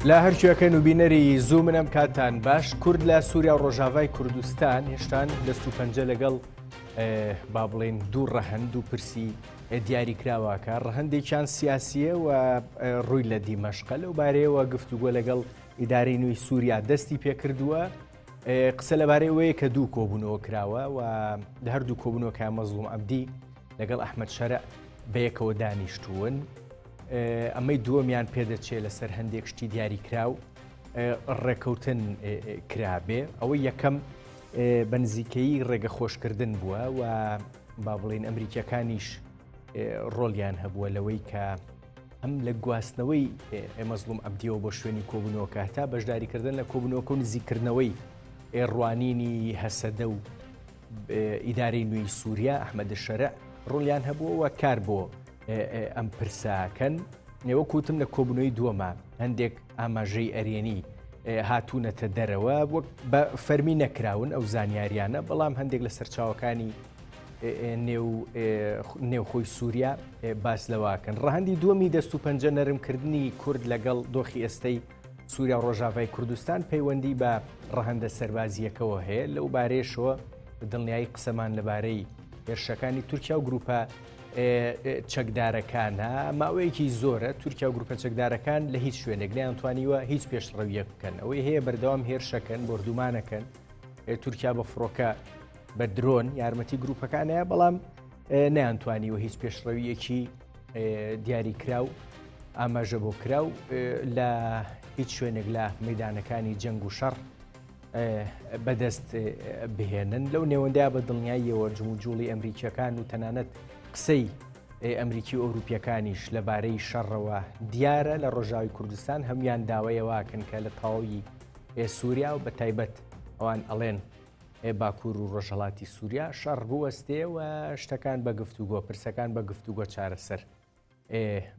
لە هەرکوێکەن و بینەری زوو منم کاتان باش کورد لە سووریا و ڕۆژاڤای کوردستان هێشتان دەست و پەنجە لەگەڵ با بڵێن دوو ڕەهەند و پرسی دیاریکراوەکە ڕەهەندێکیان سیاسیە و ڕووی لە دیمەشقە لەو بارەیەوە گفتوگۆ لەگەڵ ئیدارەی نوێی سووریا دەستی پێکردووە قسە لەبارەی ئەوەیە کە دوو کۆبوونەوە کراوە و لە هەردوو کۆبوونەوەکە مەزڵوم عەبدی لەگەڵ ئەحمەد شەرع بەیەکەوە دانیشتوون ئەمەی دووەمیان پێدەچێت لەسەر هەندێک شتی دیاریکراو ڕێکەوتن کرابێ ئەوەی یەکەم بە نزیکەیی ڕێگە خۆشکردن بووە و با بڵین ئەمریکیەکانیش ڕۆلیان هەبووە لەوەی کە ئەم لە گواستنەوەی مەزڵوم عەبدیەوە بۆ شوێنی کۆبوونەوەکە هەتا بەشداریکردن لە کۆبوونەوەکە و نزیککردنەوەی ڕوانینی هەسەدە و ئیدارەی نوێی سووریا ئەحمەد شەرع ڕۆلیان هەبووە و کار بۆ ئەم پرساکەن نێوە کوتم لە کۆبوونەوەی دووەمە هەندێک ئاماژەی ئەرێنی هاتوونەتە دەرەوە وەک بە فەرمی نەکراون ئەو زانیاریانە بەڵام هەندێک لە سەرچاوەکانی نێوخۆی سووریا باس لەواکەن ڕەهەندی دووەمی دەست و پەنجە نەرمکردنی کورد لەگەڵ دۆخی ئێستەی سووریا و ڕۆژاڤای کوردستان پەیوەندی بە ڕەهەندە سەربازییەکەوە هەیە لەو بارەیەشەوە دڵنیایی قسەمان لەبارەی هێرشەکانی تورکیا و گروپە چەکدارەکانە ماوەیەکی زۆرە تورکیا و گروپە چەکدارەکان لە هیچ شوێنێک نیانتوانیوە هیچ پێشڕەویەک بکەن ئەوەی هەیە بەردەوام هێرشەکەن بۆردومانەکەن تورکیا بە فڕۆکە بە درۆن یارمەتی گروپەکانەیە بەڵام نەیانتوانیوە هیچ پێشڕەویەکی دیاریکراو ئاماژە بۆ کراو لە هیچ شوێنێک لە مەدانەکانی جەنگ و شەڕ بەدەست بهێنن لەو نێوەندە بە دڵنیاییەوە جموجوڵی ئەمریکیەکان و تەنانەت قسەی ئەمریکی و ئەوروپیەکانیش لەبارەی شەڕەوە دیارە لە ڕۆژاوی کوردستان هەمویان داوایەواکەن کە لە تەواوی سووریا و بە تایبەت ئەوان ئەڵێن باکوور و ڕۆژهەڵاتی سووریا شەڕ بوەستێ و شتەکان بە گفتوگۆ پرسەکان بە گفتوگۆ چارەسەر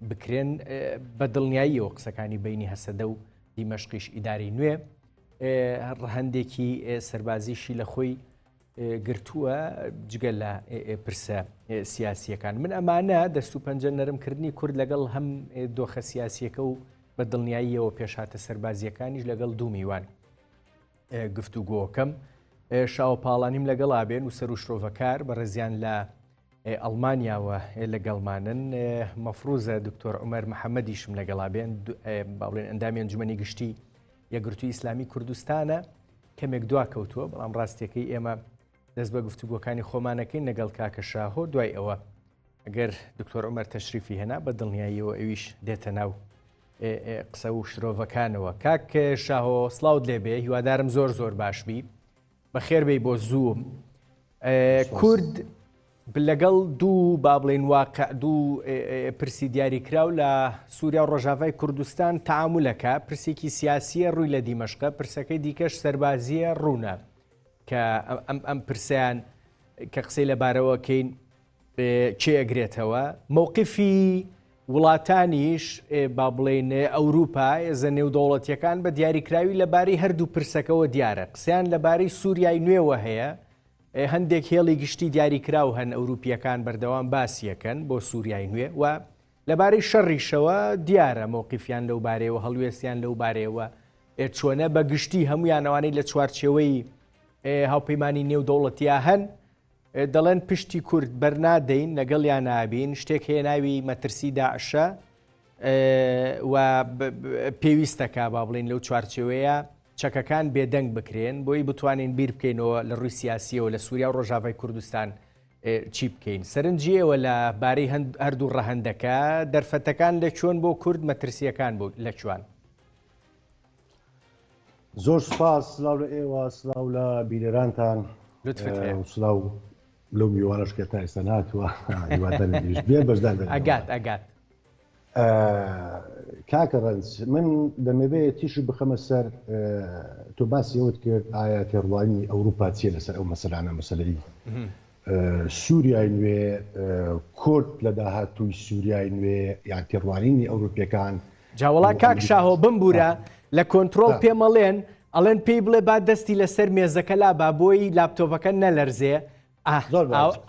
بکرێن بە دڵنیاییەوە قسەکانی بینی هەسەدە و دیمەشقیش ئیداری نوێ ڕەهەندێکی سەربازیشی لە خۆی گرتووە جگە لە پرسە سیاسیەکان من ئەمانە دەست و پەنجە نەرمکردنی کورد لەگەڵ هەم دۆخە سیاسیەکە و بە دڵنیاییەوە پێشهاتە سەربازیەکانیش لەگەڵ دوو میوان گفتوگۆکەم شاوە پاڵانیم لەگەڵا بێن و سەر و شرۆڤەکار بەڕێزیان لە ئەڵمانیاوە لەگەڵمانن مەفروزە دکتۆر عمر محەممەدیشم لەگەڵا بێن باڵێن ئەندامی ئەنجومەنی گشتی یەکگرتووی ئیسلامی کوردستانە کەمێک دوا کەوتووە بەڵام ڕاستیەکەی ئێمە دەست بە گفتوگۆکانی خۆمانەکەین لەگەڵ کاکە شاهۆ دوای ئەوە ئەگەر دکتۆر عمر تەشریفی هێنا بە دڵنیاییەوە ئەویش دێتە ناو قسە و شرۆڤەکانەوە کاک شاهۆ سڵاوت لێبێ هیوادارم زۆر زۆر باش بی بەخێر بێی بۆ زووم کورد لەگەڵ دوو با بڵین واقع دوو پرسی دیاریکراو لە سووریا و ڕۆژاڤای کوردستان تعاملەکە پرسێکی سیاسیە ڕووی لە دیمەشقە پرسەکەی دیکەش سەربازیە ڕوونە کە ئەم ئەم پرسیان کە قسەی لەبارەوەکەین کێ ئەگرێتەوە؟ مەوقفی وڵاتانیش با بڵێین ئەوروپا هێزە نێودەوڵەتیەکان بە دیاریکراوی لەبارەی هەردوو پرسەکەوە دیارە قسەیان لەبارەی سووریای نوێوە هەیە هەندێک هێڵی گشتی دیاریکراو هەن ئەوروپیەکان بەردەوام باسیەکەن بۆ سووریای نوێ و لەبارەی شەڕیشەوە دیارە مەوقفیان لەو بارەیەوە هەڵوێستیان لەو بارەیەوە چۆنە بە گشتی هەمویان ئەوانەی لە چوارچێوەی هاوپەیمانی نێودەوڵەتیا هەن دەڵێن پشتی کورد بەرنادەین لەگەڵیان نابین شتێک هەیە ناوی مەترسی داعشە و پێویستەکە با بڵین لەو چوارچێوەیە چەکەکان بێدەنگ بکرێن بۆی بتوانین بیر بکەینەوە لە ڕووی سیاسیەوە لە سووریا و ڕۆژاڤای کوردستان چی بکەین سەرنجی ئێوە لە بارەی هەردوو ڕەهەندەکە دەرفەتەکان لە چۆن بۆ کورد مەترسیەکان بۆ لە کوان زۆر سوپاس سلاو لە ئێوە سلاو لە بینەرانتان لطفت هەیە سلاو لەو میوانەش کە تا ئێستا ناتوە هیوادارم بێ بەشدار بێت ئەگات ئەگات کاکە ڕەنج من دەمەوێت تیشک بخەمە سەر تۆ باسی ئەوت کرد ئایا تێڕوانینی ئەوروپا چییە لەسەر ئەو مەسەلانە مەسەلەی سووریای نوێ، کورد لە داهاتووی سووریای نوێ یان تێڕوانینی ئەوروپیەکان. جا وەڵا کاک شاهۆ بمبورە لە کۆنترۆڵ پێمەڵێن ئەڵێن پێی بڵێ با دەستی لەسەر مێزەکە لابا بۆی لاپتۆپەکە نەلەرزێ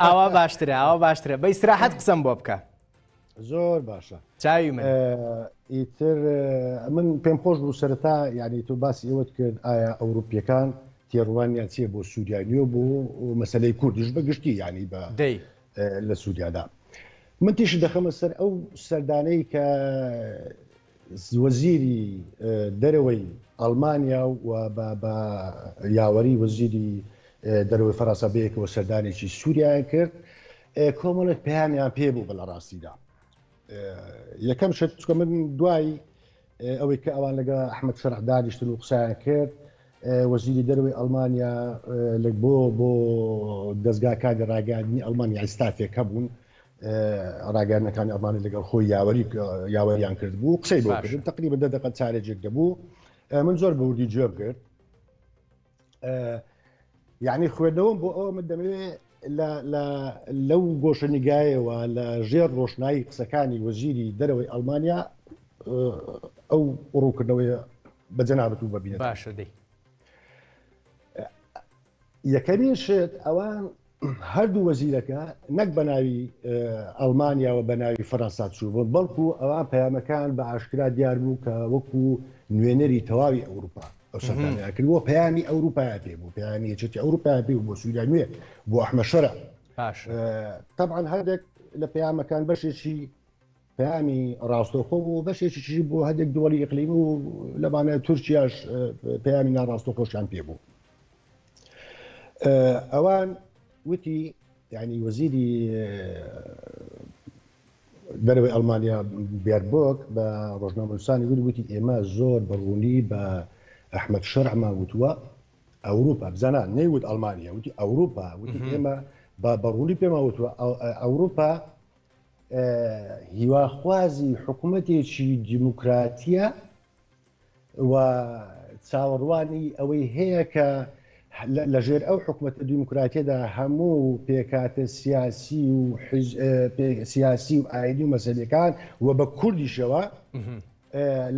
ئاوا باشترە ئاوا باشترە بە ئیسراحەت قسەم بۆ بکە. زۆر باشە چاوی من. ئیتر من پێم خۆش بوو سەرەتا یعنی تۆ باسی ئەوەت کرد ئایا ئەوروپیەکان تێڕوانیان چییە بۆ سووریای نوێ بۆ مەسلەی کوردیش بە گشتی یعنی بە دەی لە سووریادا من تیشک دەخەمە سەر ئەو سەردانەی کە وەزیری دەرەوەی ئەڵمانیا و بە یاوەری وەزیری دەرەوەی فەرەنسا بەیەکەوە سەردانێکی سووریایان کرد کۆمەڵێک پەیامیان پێ بوو بە لە ڕاستیدا یەکەم شت چکە من دوای ئەوەی کە ئەوان لەگە ئەحمد شەرع دانیشتن و قسەیان کرد وەزیری دەرەوەی ئەڵمانیا لە بۆ بۆ دەستگاکانی ڕاگەاندنی ئەڵمانیا ئیستافێک هەبوون ڕاگەیاندنەکانی ئەڵمانی لەگەڵ خۆی یاوەری یاوەریان کرد بوو قسەی بۆ کردن تقریبا دە دقە چارێکێک دەبوو من زۆر بەوردی گوێم کرد یعنی خوێندنەوەم بۆ ئەوە من دەمەوێت لەو گۆشە نیگایەوە لە ژێر ڕۆشنایی قسەکانی وەزیری دەرەوەی ئەڵمانیا ئەو ڕوونکردنەوەی بە جەنابەت و بەبیێت باشە دەی یەکەمین شت ئەوان هەردوو وەزیرەکە نەک بە ناوی ئەڵمانیاوە بە ناوی فەرەنسا چووبوون، بەڵکو ئەوان پەیامەکان بە ئاشکرا دیار بوو کە وەکو نوێنەری تەواوی ئەوروپا ئەو سەردانەیان کرد و پەیامی ئەوروپایان پێ بوو، پەیامی یەکێتی ئەوروپایان پێ بوو بۆ سووریا نوێ، بۆ ئەحمەد شەرع. تەبعەن هەندێک لە پەیامەکان بەشێکی پەیامی ڕاستەوخۆ بوو، بەشێکیشی بۆ هەندێک دووەڵی ئیقلیمی و لەوانە تورکیاش پەیامی ناڕاستەوخۆشیان پێ بوو. ئەوان وتی یعنی وەزیری دەرەوەی ئەڵمانیا بێربۆک بە ڕۆژنامەنووسانی وت وتی ئێمە زۆر بەڕوونی بە ئەحمەد شەرعمان وتووە ئەوروپا بزانە نەیوت ئەڵمانیا وتی ئەوروپا وتی ئێمە بە بەڕوونی پێمان وتووە ئەوروپا هیواخوازی حکوومەتێکی دیموکراتیە و چاوەڕوانی ئەوەی هەیە کە لەژێر ئەو حکومەتە دیموکراتیەدا هەموو پێکهاتە سیاسی و سیاسی و ئاینی و مەزهەبیەکان و بە کوردیشەوە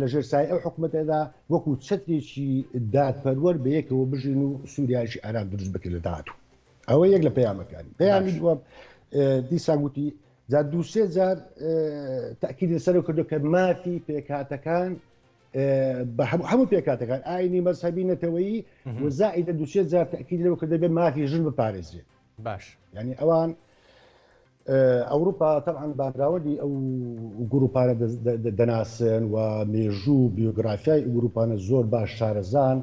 لەژێر سای ئەو حکومەتەدا وەکو چەترێکی دادپەروەر بەیەکەوە بژین و سووریایکی ئارام دروست بکرێت لە داهاتوو. ئەوە یەک لە پەیامەکانی. پەیامی دووەم دیسان گوتی جا دووسێ جار تاکید لەسەر کردو کە مافی پێکهاتەکان بە هەموو پێکاتەکان ئاینی مەزهەبی نەتەوەیی و زائیدە دووسێ جار تاکید لەوە کردە بێ مافی ژن بپارێزرێت باش یعنی ئەوان ئەوروپا طبعا باکگراوەندی ئەو گروپانە دەناسن و مێژوو و بیۆگرافیای گروپانە زۆر باش شارەزان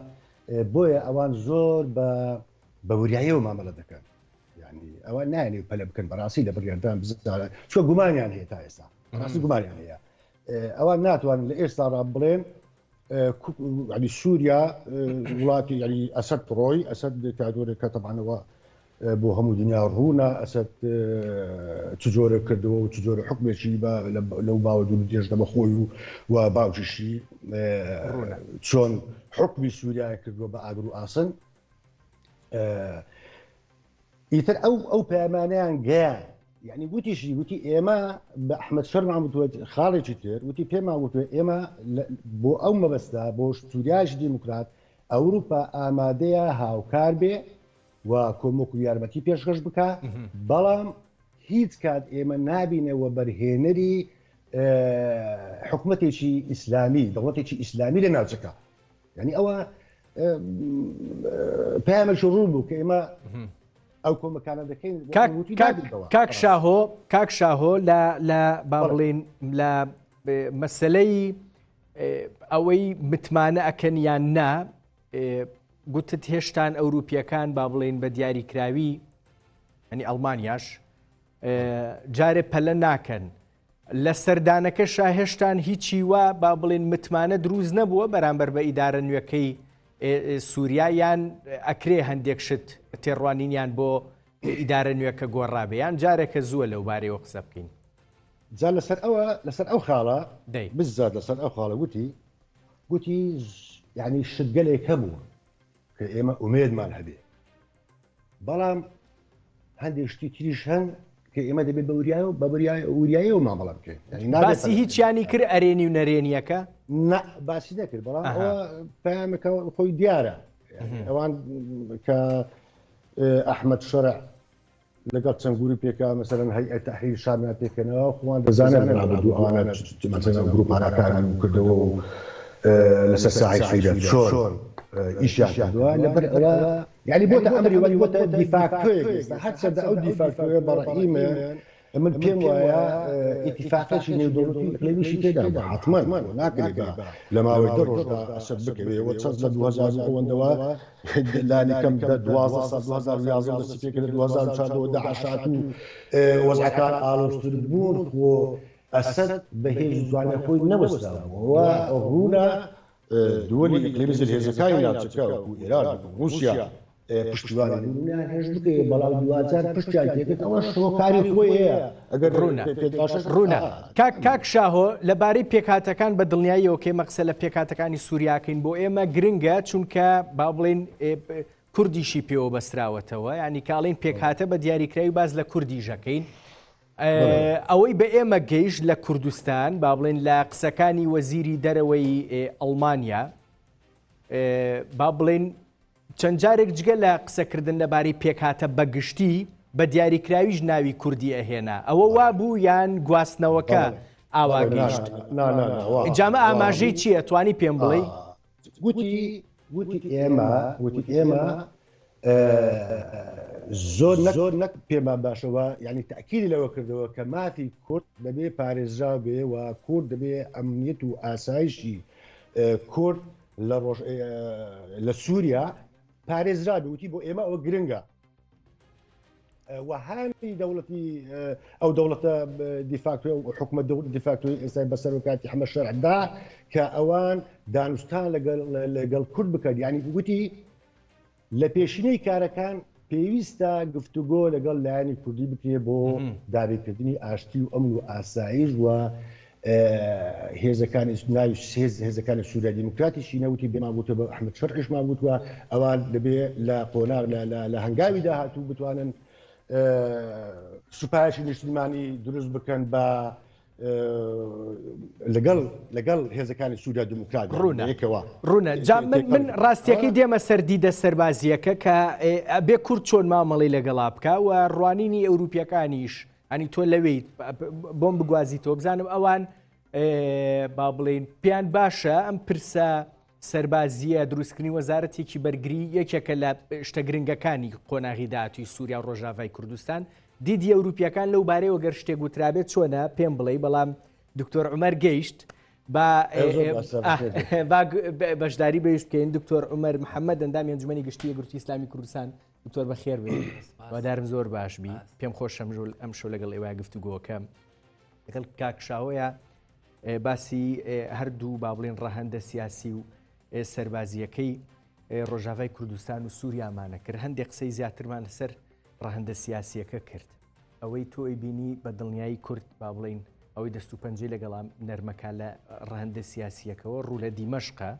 بۆیە ئەوان زۆر بە بە وریاییەوە مامەلە دەکەن یعنی ئەوە نایەنێ پەلە بکەن بەڕاستی لە بڕیاردان بزانن چۆ گومانیان هەیە تا ئێستا بەڕاستی گومانیان هەیە ئەوان ناتوانن لە ئێستا ڕا بڵێن ینی سووریا وڵاتی ینی ئەسەد ڕۆی ئەسەد دیکتاتۆرێکە تەبانەوە بۆ هەموو دنیا ڕوونە ئەسەد چ جۆرە کردەوە و چ جۆرە حکمێکی لەو باوە دوور درێژ دەبە خۆی و و باوکیشی چۆن حکمی سووریای کردووە بە ئاگر و ئاسن ئیتر ئەو ئەو پەیامانیان گەیان یعنی وتیشی وتی ئێمە بە ئەحمد شەرمان وتوە خاڵێکی تر وتی پێمان وتوە ئێمە بۆ ئەو مەبەستا بۆ سووریاش دیموکرات ئەوروپا ئامادەیە هاوکار بێ و کۆمۆک و یارمەتی پێشکەش بکە بەڵام هیچ کات ئێمە نابینە وەبەرهێنەری حکومەتێکی ئیسلامی دەوڵەتێکی ئیسلامی لە ناوچەکە یعنی ئەوە پەیامێکی ڕوون بوو کە ئێمە ئەو کۆمەکانە دەکەین کاک شاهۆ کاک شاهۆ لە لە با بڵین لە مەسلەی ئەوەی متمانە ئەکەن یان نا گوتت هێشتان ئەوروپیەکان با بڵین بە دیاریکراوی ئەنی ئەڵمانیاش جارێ پەلە ناکەن لە سەردانەکەشا هێشتان هیچی وا با بڵێن متمانە دروست نەبووە بەرامبەر بە ئیدارە نوێکەی سووریا یان ئەکرێ هەندێک شت تێڕوانینیان بۆ ئیدارە نوێکە گۆڕابێ یان جارێکە زووە لەو بارەیەوە قسە بکەین؟ جا لەسەر ئەوە لەسەر ئەو خاڵە بزات لەسەر ئەو خاڵە وتی گوتی یعنی شتگەلێک هەبوو کە ئێمە ئومێدمان هەبێ بەڵام هەندێک شتی تریش هەن کە ئێمە دەبێت بە وریای و بە وریایەوە مامەڵە بکەین باسی هیچیانی کرد ئەرێنی و نەرێنیەکە نا باسی نەکرد بەڵام ئەوە پەیامەکە خۆی دیارە ئەوان کە ئەحمەد شەرع. لەگەڵ چەند گروپێکا مەسەلەن هەیئە تەحریر شامیان پێکەنەوە خۆمان دەزانن ڕابردوو ئەوانە مەسەلەن گروپانە کاریان کردەوە و لەسەر ساحەی سووریا چۆن ئیشیان کردووە لەبەر ئەوە یعنی بۆتە ئەمری وەک بۆتە دیفاکتۆیەک ئێستا هەرچەندە ئەو دیفاکتۆیە بە ڕەئی من من پێم وایە ئیتیفاقێکی نێودەوڵەتی ئیقلیمیشی تێدا بوو حەتمەن ناکرێت بە لە ماوەی دە ڕۆژدا ئەسەد بکەوێ و چەند لە 2000 و ئەوەندەوە لانی کەم دە 12 ساڵ 2011 دەستی پێکرد لە 2014 داعش هات و وەزعەکان ئاڵۆزتر بوون خۆ ئەسەد بە هێز و توانای خۆی نەوەستابوو و ڕوونە دووەلی ئیقلیمی زلهێزەکانی ناوچەکە وەکو ئێران و ڕووسیا پشتیوانی بوون و نەیانهێشت بکەوێت، بەڵام دواجار پشتیان تێکرد، ئەوەش هۆکاری خۆی هەیە، ئەگەر ڕوونە پێت باشە ڕوونە کاک کاک شاهۆ لەبارەی پێکهاتەکان بە دڵنیاییەوە کە ئێمە قسە لە پێکهاتەکانی سووریاکەین بۆ ئێمە گرنگە چونکە با بڵێین کوردیشی پێوە بەستراوەتەوە یعنی کاڵین پێکهاتە بە دیاریکراوی باز لە کوردیژەکەین ئەوەی بە ئێمە گەیشت لە کوردستان با بڵێن لە قسەکانی وەزیری دەرەوەی ئەڵمانیا با بڵێن چەند جارێک جگە لە قسەکردن لەبارەی پێکهاتە بەگشتی بە دیاریکراویش ناوی کوردی ئەهێنا ئەوە وابوو یان گواستنەوەکە ئاوا گەیشت جامە ئاماژەی چییە توانی پێم بڵێ وتی وتی ئێمە وتی ئێمە زۆر زۆر نەک پێمان باشەوە یعنی تاکیلی لەوە کردەوە کە مافی کورد دەبێ پارێزراو بێ و کورد دەبێ ئەمنیەت و ئاسایشی کورد لە ڕۆژ لە سووریا پارێزرا وتی بۆ ئێمە ئەوە گرنگە وهانی دەوڵەتی ئەو دەوڵەتە دیفاکتۆ و حکومە دیفاکتۆی ئێستای بە سەرۆکاتی حەمە شەرعدا کە ئەوان دانوستان لەگەڵ لەگەڵ کورد بکەن یعنی وتی لە پێشینەی کارەکان پێویستە گفتوگۆ لەگەڵ لایەنی کوردی بکرێت بۆ دابینکردنی ئاشتی و ئەمن و ئاسایش و هێزەکانی ناوی هێزەکانی سووریا دیموکراتیشی نەوتی بێمان گوتوە بە ئەحمەد شەرعیشمان گوتوە ئەوان دەبێ لە قۆناغ لە هەنگاوی داهاتوو بتوانن سوپایەکی نیشتیمانی دروست بکەن بە لەگەڵ لەگەڵ هێزەکانی سووریا دیموکرات ڕوونە یەکەوە ڕوونە جا من من ڕاستیەکەی دێمە سەر دیدە سەربازیەکە کە ئەبێ کورد چۆن مامەڵی لەگەڵا بکە و ڕوانینی ئەوروپیەکانیش ئەنی تۆ لەوێیت بۆم بگوازیتەوە بزانم ئەوان با بڵین پێیان باشە ئەم پرسە سەربازیە دروستکردنی وەزارەتێکی بەرگری یەکێکە لە شتە گرنگەکانی قۆناغی داهاتوی سووریا و ڕۆژاڤای کوردستان دیدی ئەوروپیەکان لەو بارەیەوە گەر شتێک وترابێت چۆنە پێم بڵێ بەڵام دکتۆر عومەر گەیشت با بەشداری بەیش بکەین دکتۆر عومەر محەممەد ئەندامی ئەنجومەنی گشتی یەکگرتووی ئیسلامی کوردستان دکتۆر بەخێر بێ وادارم زۆر باش بی پێم خۆشەم ئەم شەو لەگەڵ ئێوە گفتوگۆکەم لەگەڵ کاکشاوەیە باسی هەردوو با بڵێن ڕەهەندە سیاسی و سەربازیەکەی ڕۆژاڤای کوردستان و سووریامانە کرد هەندێک قسەی زیاترمان لەسەر ڕەهەندە سیاسیەکە کرد ئەوەی تۆی بینی بە دڵنیایی کورد با بڵین ئەوەی دەست و پەنجەی لەگەڵام نەرمەکە لە ڕەهەندە سیاسیەکەوە ڕوو لە دیمەشقە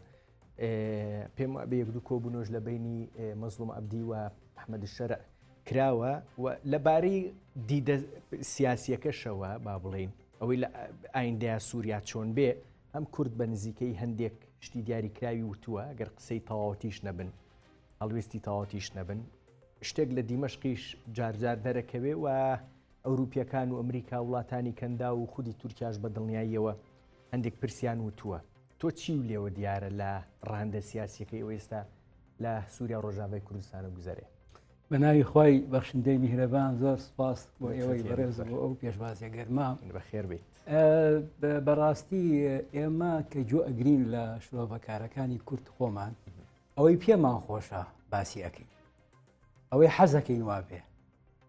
پێم بە یەک دوو کۆبوونەوەش لە بینی مەزلوم عەبدی و ئەحمەد شەرع کراوە و لەبارەی دیدە سیاسیەکەشەوە با بڵین ئەوەی لە ئایندەیا سووریا چۆن بێ هەم کورد بە نزیکەی هەندێک شتی دیاریکراوی وتووە گەر قسەی تەواوەتیش نەبن هەڵوێستی تەواوەتیش نەبن شتێک لە دیمەشقیش جارجار دەرەکەوێ و ئەوروپیەکان و ئەمریکا وڵاتانی کەندا و خودی تورکیاش بە دڵنیاییەوە هەندێک پرسیان وتووە تۆ چی و لێوە دیارە لە ڕەهەندە سیاسیەکەی ئەو ئێستا لە سووریا ڕۆژاڤای کوردستان و گوزەرێ؟ بە ناوی خوای بەخشندەی میهرەبان زۆر سپاس بۆ ئێوەی بەڕێز بۆ ئەو پێشوازیە گەرما بەخێر بیت. بەڕاستی ئێمە کە گوێ ئەگرین لە شرۆڤەکارەکانی کورد خۆمان ئەوەی پێمان خۆشە باسی ئەەکەین ئەوەی حەزەکەین وابێ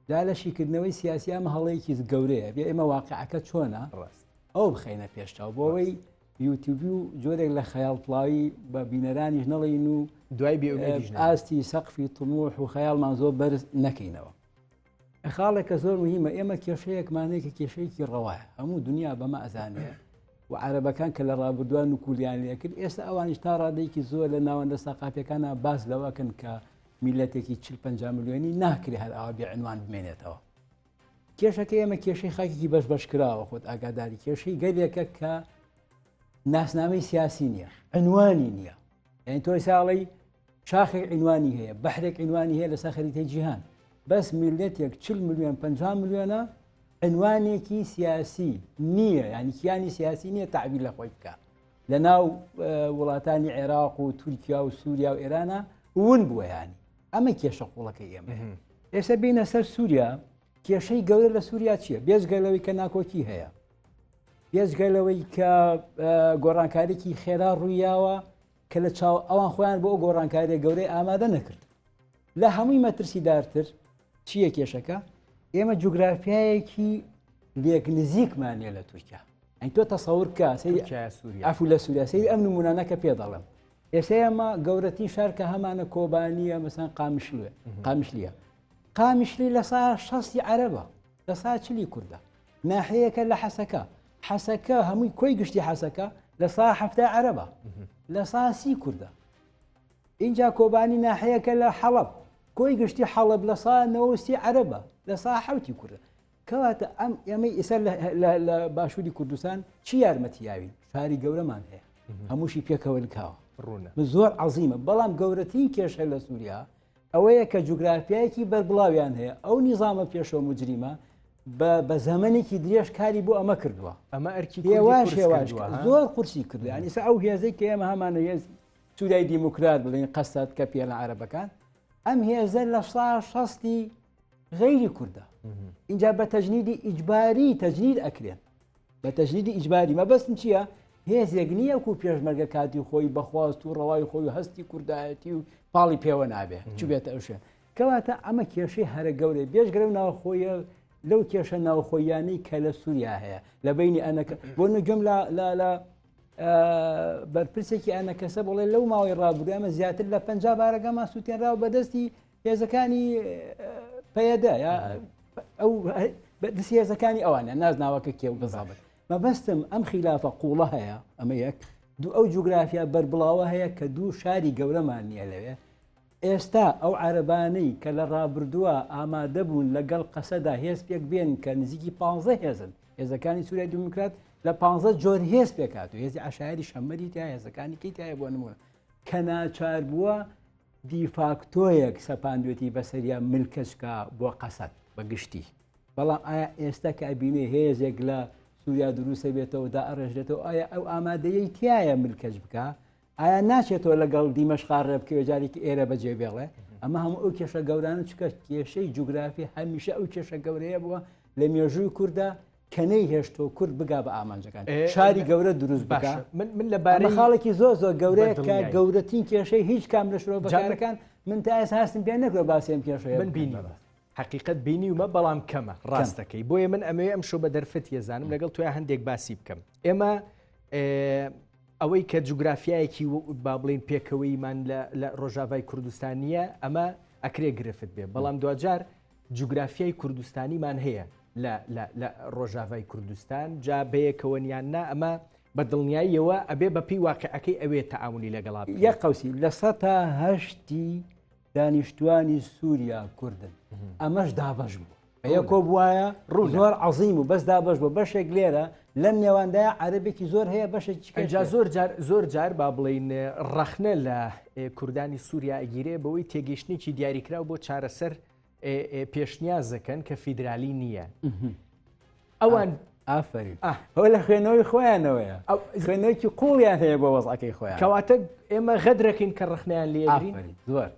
دا لە شیکردنەوەی سیاسی ئەمە هەڵەیەکی گەورەیە بێ ئێمە واقعەکە چۆنە ڕاست ئەو بخەینە پێشچاو بۆ ئەوەی یوتیوبی و جۆرێک لە خەیاڵپڵاوی بە بینەرانیش نەڵێین و دوای بێ ئومێدیش نەبین. ئاستی سەقفی طموح و خەیاڵمان زۆر بەرز نەکەینەوە. خاڵێک کە زۆر مهمە ئێمە کێشەیەکمانەیە کە کێشەیەکی ڕەوایە هەموو دنیا بەمە ئەزانێ و عەرەبەکان کە لە ڕابردووە نکولیان لێکرد ئێستا ئەوانیش تا ڕادەیەکی زۆر لە ناوەندە سەقافیەکانە باس لەوەکەن کە میلەتێکی 40 50 ملیۆنی ناکرێ هەر ئاوا بێ عنوان بمێنێتەوە. کێشەکە ئێمە کێشەی خاکێکی بەش بەش کراوە خۆت ئاگاداری کێشەی گەلێکە کە ناسنامەی سیاسی نییە عنوانی نییە یعنی تۆ ساڵی شاخێک عنوانی هەیە بەحرێک عنوانی هەیە لەسەر خەریتەی جیهان. بەس میللەتێک 40 ملیۆن 50 ملیۆنە عنوانێکی سیاسی نییە ینی کیانی سیاسی نییە تعبیر لە خۆی بکە لە ناو وڵاتانی عێراق و تورکیا و سووریا و ئێرانە ون بووە ینی ئەمە کێشە قوڵەکەی ئێمە ئێستا بینە سەر سووریا کێشەی گەورە لە سووریا چییە؟ بێجگە لەوەی کە ناکۆکی هەیە بێجگە لەوەی کە گۆڕانکاریی خێرا ڕوویاوە کە لە چاو ئەوان خۆیان بۆ ئەو گۆڕانکاریە گەورەی ئامادە نەکرد لە هەمووی مەترسیدارتر چییە کێشەکە؟ ئێمە جوگرافیایەکی لێک نزیکمانە لە تورکیا ئەین تۆ تەسەور کە سەیری ئەفو لە سووریا سەیری ئەم نمونانە کە پێ دەڵێم ئێستا ئێمە گەورەترین شار کە هەمانە کۆبانیە مەسەن قامیشلوێ قامیشلیە قامیشلی لە سا شەستی عەرەبە لە سا چلی کوردە ناحەیەکە لە حەسەکە حەسەکە هەمووی کۆی گشتی حەسەکە لە سا هەفتای عەرەبە لە ساسی کوردە اینجا کۆبانی ناحەیەکە لە حەڵب کۆی گشتی حەڵب لە سا نەوەسی عەرەبە لە سا حوتی کوردە کەواتە ئەم ئێمەی ئێستا لە باشووری کوردستان چی یارمەتی یاوین شاری گەورەمان هەیە هەمووشی پێکەوە لکاوە ڕوونە زۆر عظیمە بەڵام گەورەترین کێشە لە سووریا ئەوەیە کە جوگرافیایەکی بەربڵاویان هەیە ئەو نیزامە پێشەوە مجریمە بە زەمەنێکی درێژ کاری بۆ ئەمە کردووە ئەمە ئەرکی هێواش هێواش زۆر قورسی کردو ینی ئەو هێزەی کە ئێمە هەمانە هێز سوریای دیموکرات بڵێن قەسەد کە پێ لە عەرەبەکان ئەم هێزە لە سا شەستی غەیری کوردە اینجا بە تەجنیدی ئیجباری تەجنید ئەکرێن بە تەجنیدی ئیجباری مەبەستم چییە؟ هێزێک نییە و پێشمەرگە کاتی خۆی بەخواست و ڕەوای خۆی و هەستی کوردایەتی و پاڵی پێوە نابێ چوبێتە ئەو شوێن کەواتە ئەمە کێشەی هەرە گەورەی بێژگرە و ناوخۆیە لەو کێشە ناوخۆیانەی کە لە سووریا هەیە لە بینی ئەنەکە بۆ نگوێم لە لە لە بەرپرسێکی ئەنەکەسە بڵێ لەو ماوەی ڕابردوو ئەمە زیاتر لە پ بارەگەمان سووتێنراوە بەدەستی هێزەکانی پەیەدە یا ئەو دەستی هێزەکانی ئەوانە نازناوەکە کێ و بزابت مەبەستم ئەم خیلافە قوڵە هەیە ئەمە یەک دوو ئەو جوگرافیا بەربڵاوە هەیە کە دوو شاری گەورەمان نییە لەوێ ئێستا ئەو عربانەی کە لە ڕابردووە ئامادە بوون لەگەڵ قەسەدا هێز پێک بێن کە نزیکی پ هێزن هێزەکانی سووریای دیموکرات لە پ جۆر هێز پێکات و هێزی عشایری شەمەری تیا هێزەکانی کەی تایە بۆ نمونە کە ناچار بووە دیفاکتۆیەک سەپاندوێتی بەسەریا ملکەچ کا بۆ قەسەد بە گشتی بەڵام ئایا ئێستا کە ئەبینێ هێزێک لە سووریا دروستە بێتەوە دا ئەڕێژرێتەوە ئایا ئەو ئامادەیەی تایە ملکەچ بکە ئایا ناچێتەوە لەگەڵ دیمەشقا ڕێ بکەوێ جارێکی ئێرە بەجێ بێڵێ ئەمە هەموو ئەو کێشە گەورانە چکە کێشەی جوگرافی هەمیشە ئەو کێشە گەورەیە بووە لە مێژووی کووردا کە نەیهێشتۆ کورد بگا بە ئامانجەکان شاری گەورە دروست بکە من من لە بارەی خاڵێکی زۆر زۆر گەورەیە کە گەورەترین کێشەی هیچ کام لە شرۆڤەکارەکان من تا ئێستا هەستم پێ نەکرد باسی ئەم کێشەیە من بینیومە حقیقت بینیومە بەڵام کەمە ڕاستەکەی بۆیە من ئەمەوێ ئەم شۆ بە دەرفەت یەزانم لەگەڵ تویا هەندێک باسی بکەم ئێمە ئەوەی کە جوگرافیایەکی با بڵین پێکەوەیمان لە ڕۆژاڤای کوردستانیە ئەمە ئەکرێ گرفت بێ بەڵام دوجار جوگرافیای کوردستانیمان هەیە لە لە لە ڕۆژاڤای کوردستان جا بەیەکەوەن یان نا ئەمە بە دڵنیاییەوە ئەبێ بە پێی واقعەکەی ئەوێ تەعامولی لەگەڵا بکرێت. یەک قەوسی لە سەتا هەشتی دانیشتوانی سووریا کوردن ئەمەش دابەش بوو یەکۆ بواە ڕوو زۆر عظیم و بەس دابەش بوو بەشێک لێرە لەم نێواندای عەربێکی زۆر هەیە بەشێکی جا زۆر جار زۆر جار با بڵین ڕەخنە لە کوردانی سووریا ئەگیرێ بەوەی تێگەیشتنێکی دیاریکراو بۆ چارەسەر پێشنیازەکەن کە فیدرالی نییە ئەوان ئافرین ئەوە لە خوێنەوەی خۆیانەوەیە ئەو خوێنەوەکی قوڵیان هەیە بۆ وەزعەکەی خۆیان کەواتە ئێمە غەدرەکەین کە ڕخنیان لێگرین زۆر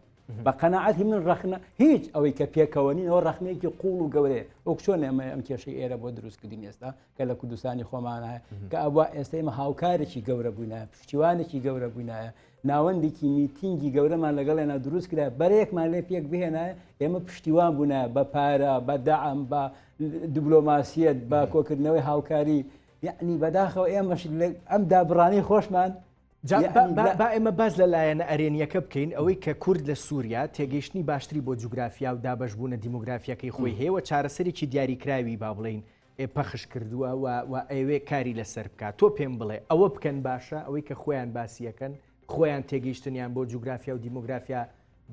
بە قەناعەتی من ڕەخنە هیچ ئەوەی کە پێکەوەنین ئەوە ڕەخنەیەکی قوڵ و گەورەیە وەک چۆن ئێمە ئەم کێشەی ئێرە بۆ دروستکردین ئێستا کە لە کوردستانی خۆمانە کە ئەوە ئێستا ئێمە هاوکارێکی گەورە بووینە پشتیوانێکی گەورە بووینایە ناوەندێکی میتینگی گەورەمان لەگەڵیانا دروست کرا، بەرەیەکمان لێ پێک بهێنایە، ئێمە پشتیوان بوونایە بە پارە، بە دەعم، بە دیبلۆماسیەت، بە کۆکردنەوەی هاوکاری، یەعنی بەداخەوە ئێمەش ئەم دابڕانەی خۆشمان جا با ئێمە باس لە لایەنە ئەرێنیەکە بکەین ئەوەی کە کورد لە سووریا تێگەیشتنی باشتری بۆ جوگرافیا و دابەشبوونە دیموگرافیەکەی خۆی هەیە و چارەسەرێکی دیاریکراوی با بڵێین پەخش کردووە و و ئەیەوێ کاری لەسەر بکات تۆ پێم بڵێ ئەوە بکەن باشە ئەوەی کە خۆیان باسیەکەن خۆیان تێگەیشتنیان بۆ جوگرافیا و دیموگرافیا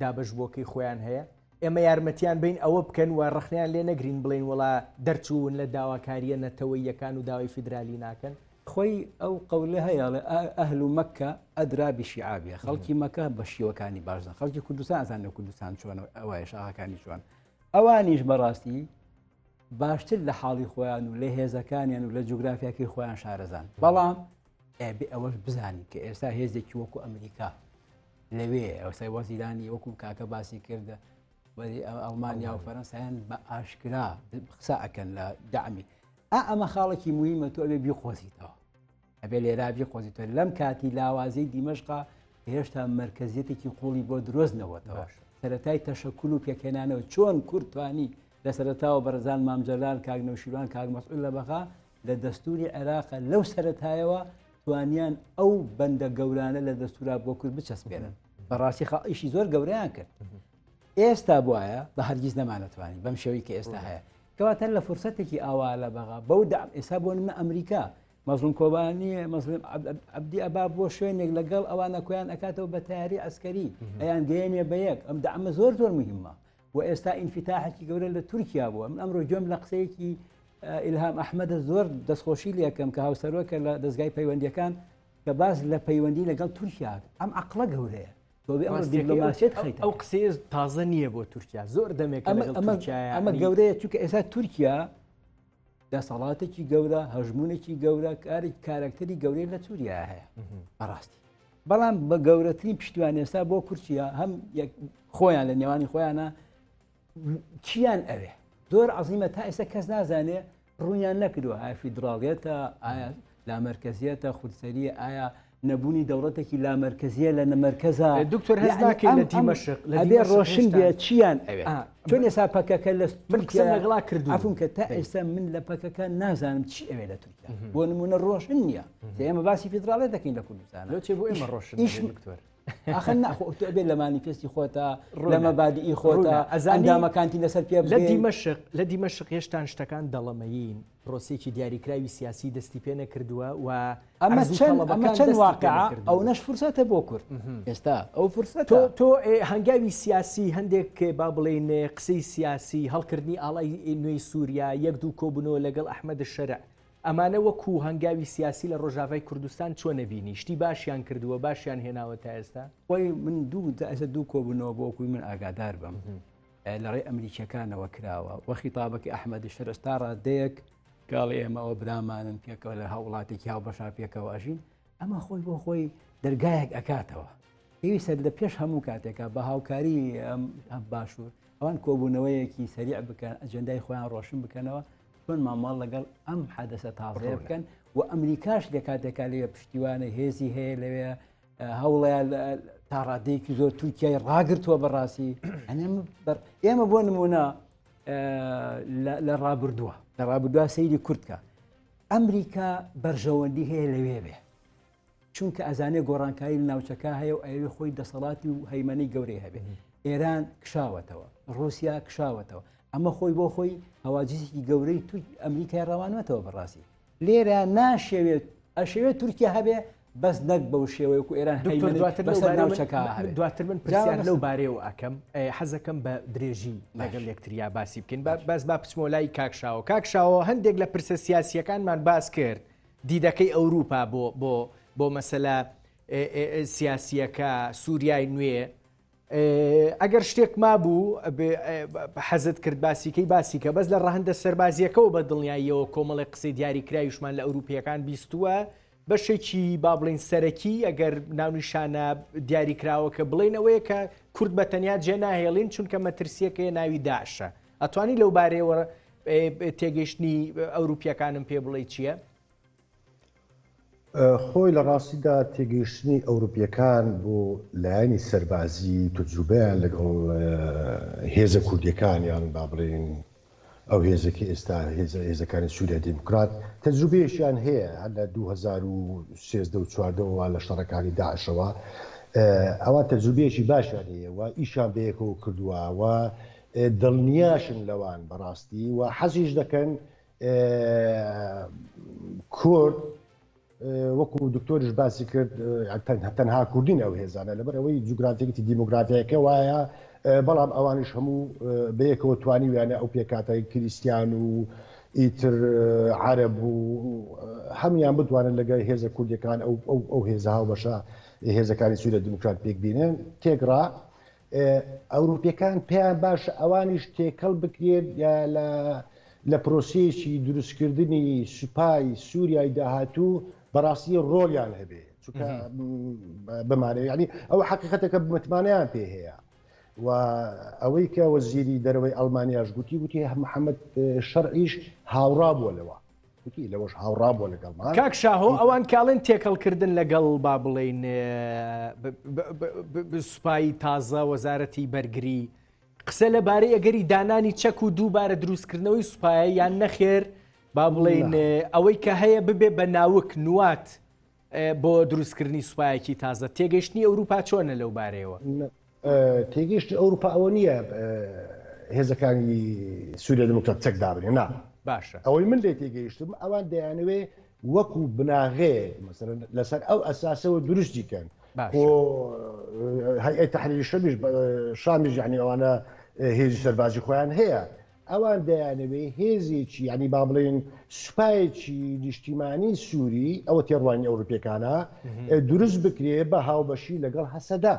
دابەشبووەکەی خۆیان هەیە ئێمە یارمەتیان بین ئەوە بکەن و ڕخنیان لێ نەگرین بڵین وڵا دەرچوون لە داواکاریە نەتەوەیەکان و داوای فیدرالی ناکەن خۆی ئەو قەولە هەیە ئەڵێ ئەهل مەکە ئەدرا بشیعابیە خەڵکی مەکە بە شیوەکانی باشن خەڵکی کوردستان ئەزان لە کوردستان چۆن ئەوایە شاخەکانی چۆن. ئەوانیش بەڕاستی باشتر لە حاڵی خۆیان و لە هێزەکانیان و لە جوگرافیاکەی خۆیان شارەزان بەڵام ئەبێ ئەوەش بزانین کە ئێستا هێزێکی وەکو ئەمریکا لەوێ ئەوسای وەزیرانی وەکو کاکە باسی کردە وەری ئەڵمانیا و فەرەنسایان بە ئاشکرا قسە ئەکەن لە دەعمی ئا ئەمە خاڵێکی موهیمە تۆ ئەبێ بیقۆزیتەوە ئەبێ لێرا بیقۆزیتەوە لەم کاتی لاوازی دیمەشقا هێشتا مەرکەزیەتێکی قوڵی بۆ درۆست نەوەتەوە سەرەتای تەشەکول و پێکهێنانەوە چۆن کورد توانی لە سەرەتاوە بەڕێزان مام جەلال کاک نەوشیروان کاک مەسعود لە بەغا لە دەستوری عێراق لەو سەرەتایەوە توانیان ئەو بەندە گەورانە لە دەستورا بۆ کورد بچەسپێنن بەڕاستی ئیشی زۆر گەورەیان کرد ئێستا بواە بە هەرگیز نەمانەتوانی بەم شێوەی کە ئێستا هەیە کەواتە لە فرسەتێکی ئاوا لە بەغا بەو دام ئێستا بۆ نمە ئەمریکا مەزلوم کۆبانی مەزلوم عەبدی ئەبا بۆ شوێنێک لەگەڵ ئەوانە کۆیان ئەکاتەوە بە تیاری ئەسکەری ئەیان گەیەنێ بە یەک ئەم دەعمە زۆر زۆر مهمە و ئێستا ئینفیتاحێکی گەورە لە تورکیا بووە من ئەمڕۆ گوێم لە قسەیەکی ئیلهام ئەحمەدە زۆر دەستخۆشی لەکەم کە هاوسەرۆکە لە دەستگای پەیوەندیەکان کە باس لە پەیوەندی لەگەڵ تورکیا ئەم عقلە گەورەیە ئەو قسەیە تازە نییە بۆ تورکیا زۆر دەمێک ئەمە گەورەیە چونکە ئێستا تورکیا دەسەڵاتێکی گەورە هەژمونێکی گەورە کاری کارەکتەری گەورەی لە سووریا هەیە بەڕاستی بەڵام بە گەورەترین پشتیوان ئێستا بۆ کورسیە هەم خۆیان لە نێوانی خۆیانە چیان ئەوێ زۆر عزیمە تا ئێستا کەس نازانێ ڕوونیان نەکردووە ئایا فیدراڵیەتە ئایا لامەرکەزیەتە خودسەریە ئایا نەبوونی دەوڵەتێکی لامەرکەزیە لە نەمەرکەزا دکتۆر هەست ناکەی لە دیمەشق لە ئەبێ ڕۆشن بێ چیان ئەوێ چۆن ئێستا پەکەکە لە من قسەم لەگەڵا کردووە عەفوم کە تا ئێستا من لە پەکەکە نازانم چی ئەوێ لە تورکیا بۆ نمونە ڕۆشن نییە ئێمە باسی فیدراڵێ دەکەین لە کوردستان لۆ چێ بۆ ئێمە ڕۆشن دکتۆر ئاخر نا خۆ تۆ ئەبێ لە مانیفێستی خۆتا لە مەبادئی خۆتا ئەندامەکانتی لەسەر پێ لە دیمەشق لە دیمەشق هێشتان شتەکان دەڵەمەیین پرۆسەیەکی دیاریکراوی سیاسی دەستی پێ نەکردووە و ئەمە چەند ئەمە چەند واقع ئەو نەش فرسەتە بۆ کورد ئێستا ئەو فرسەت تۆ تۆ هەنگاوی سیاسی هەندێک با بڵێین قسەی سیاسی هەڵکردنی ئاڵای نوێی سووریا یەک دوو کۆبوونەوە لەگەڵ ئەحمەد شەرع ئەمانە وەکو هەنگاوی سیاسی لە ڕۆژاڤای کوردستان چۆن ئەبینی؟ شتی باشیان کردووە، باشیان هێناوە تا ئێستا؟ خۆی من دوو تا ئێستا دوو کۆبوونەوە بۆ وەکوی من ئاگادار بم لە ڕێی ئەمریکیەکانەوە کراوە وە خیتابەکەی ئەحمەدی شەرع تا ڕادەیەک گاڵی ئێمە ئەوە برامانن پێکەوە لە هاوڵاتێکی هاوبەشا پێکەوە ئەژین ئەمە خۆی بۆ خۆی دەرگایەک ئەکاتەوە پێویستە لە پێش هەموو کاتێکا بە هاوکاری ئەم باشوور ئەوان کۆبوونەوەیەکی سەریع بکەن ئەجندای خۆیان ڕۆشن بکەنەوە چۆن مامەڵ لەگەڵ ئەم حادەسە تازەیە بکەن و ئەمریکاش لە کاتێکا لەوێ پشتیوانە هێزی هەیە لەوێ هەوڵەیە تا ڕادەیەکی زۆر تورکیای ڕاگرتووە بەڕاستی ئێمە بۆ نمونە لە ڕابردووە لە ڕابردووە سەیری کوردکە ئەمریکا بەرژەوەندی هەیە لەوێ بێ چونکە ئەزانێ گۆڕانکاری لە ناوچەکە هەیە و ئەیەوێ خۆی دەسەڵاتی و هەیمەنەی گەورەی هەبێ ئێران کشاوەتەوە ڕوسیا کشاوەتەوە ئەمە خۆی بۆ خۆی هەواجزێکی گەورەی تورک ئەمریکای ڕەوانەتەوە بەڕاستی لێرە ناشێوێت ئەشەوێت تورکیا هەبێ بەس نەک بەو شێوەیە و ئێران دواتر ناوچەکە دواتر من پرسیار لەو بارەیەوە ئەکەم حەزەکەم بە درێژی لەگەڵ یەکتریا باسی بکەین بەس با بچمەوە لای کاکشاوە کاکشاوە هەندێک لە پرسە سیاسیەکانمان باس کرد دیدەکەی ئەوروپا بۆ بۆ بۆ مەسەلە سیاسیەکە سووریای نوێ ئەگەر شتێک مابوو حەزت کرد باسیکەی باسیکە بەس لە ڕەهندە سەربازیەکەەوە بە دڵنیاییەوە کۆمەڵی قسەی دیاریکراویشمان لە ئەوروپیەکان بیستووە بەشێکی با بڵین سەرەکی ئەگەر ناونیشانە دیاریکراوەکە بڵێن ئەوەیە کە کورد بە تەنیا جێ ناهێڵین چونکە مەترسیەکەی ناوی داعشە ئەتوانی لەو بارەیەوە تێگەیشتنی ئەوروپیەکانم پێ بڵێ چییە؟ خۆی لە ڕاستیدا تێگەیشتنی ئەوروپیەکان بۆ لایەنی سەربازی تەجروبەیان لەگەڵ هێزە کوردیەکان یان با بڵێین ئەو هێزەکە ئێستا هێزە هێزەکانی سووریای دیموکرات تەجروبەیەکیان هەیە هەر لە 2013 و 14 وە لە شەڕەکانی داعشەوە ئەوان تەجروبەیەکی باشیان هەیە و ئیشیان بەیەکەوە کردووە و دڵنیاشن لەوان بەڕاستی و حەزیش دەکەن کورد وەکو دکتۆریش باسی کرد تەنها کوردین ئەو هێزانە لەبەر ئەوەی جوگرافیەتی دیموگرافیەکە وایە بەڵام ئەوانیش هەموو بەیەکەوە توانیویانە ئەو پێکاتای کریسیان و ئیتر عرب و هەموان بتوانن لەگەڵ هێزە کوردەکان ئەو ئەو هێزە هاوبەشە هێزەکانی سوورە دیموکرات پێک بینن تێکڕا. ئەوروپیەکان پێیان باشە ئەوانیش تێکەڵ بکرێن لە لە پرۆسەیەکی دروستکردنی سوپای سووریای داهاتوو بەڕاستی ڕۆڵیان هەبێ چونکە بمانەوێ یعنی ئەوە حەقیقەتێکە متمانەیان پێ هەیە و ئەوەی کە وەزیری دەرەوەی ئەڵمانیاش گوتی گوتی محەممەد شەرعیش هاوڕا بووە لەوە گوتی لەوەش هاوڕا بووە لەگەڵمان. کاک شاهۆ ئەوان کاڵێن تێکەڵکردن لەگەڵ با بڵێین سوپای تازە وەزارەتی بەرگری قسە لەبارەی ئەگەری دانانی چەک و دووبارە دروستکردنەوەی سوپایە یان نەخێر با بڵێین ئەوەی کە هەیە ببێ بە ناوک نوات بۆ دروستکردنی سوپایەکی تازە تێگەشتنی ئەوروپا چۆنە لەو بارەیەوە؟ تێگەیشتنی ئەوروپا ئەوە نییە هێزەکانی سووریا دیموکرات چەک دابنێ نا باشە ئەوەی من لێ تێگەیشتم ئەوان دەیانەوێ وەکو بناغەیەک مەسەلەن لەسەر ئەو ئەساسەوە دروستی کەن خۆ هەیئەی تەحریری شەمیش شامیش یعنی ئەوانە هێزی سەربازی خۆیان هەیە ئەوان دەیانەوێ هێزێکی یعنی با بڵێن سوپایەکی نیشتیمانی سووری ئەوە تێڕوانی ئەوروپیەکانە دروست بکرێ بە هاوبەشی لەگەڵ هەسەدە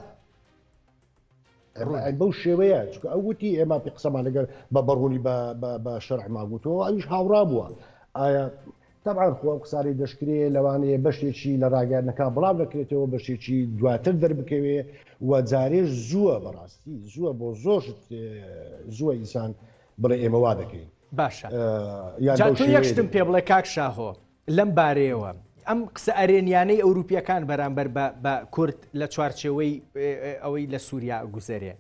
بەو شێوەیە چکە ئەو وتی ئێمە پێ قسەمان لەگەر بە بەڕوونی بە شەرعمان گوتەوە ئەویش هاوڕا بووە ئایا طبعا خۆ ئەو قسانەی دەشکرێ لەوانەیە بەشێکی لە ڕاگەیاندنەکان بڵاو نەکرێتەوە بەشێکی دواتر دەربکەوێ و جارێش زووە بەڕاستی زووە بۆ زۆر شت زووە ئینسان بڵێ ئێمە وا دەکەین باشە جا تۆ یەک شتم پێ بڵێ کاک شاهۆ لەم بارەیەوە ئەم قسە ئەرێنیانەی ئەوروپیەکان بەرامبەر بە کورد لە چوارچێوەی ئەوەی لە سووریا گوزەرێ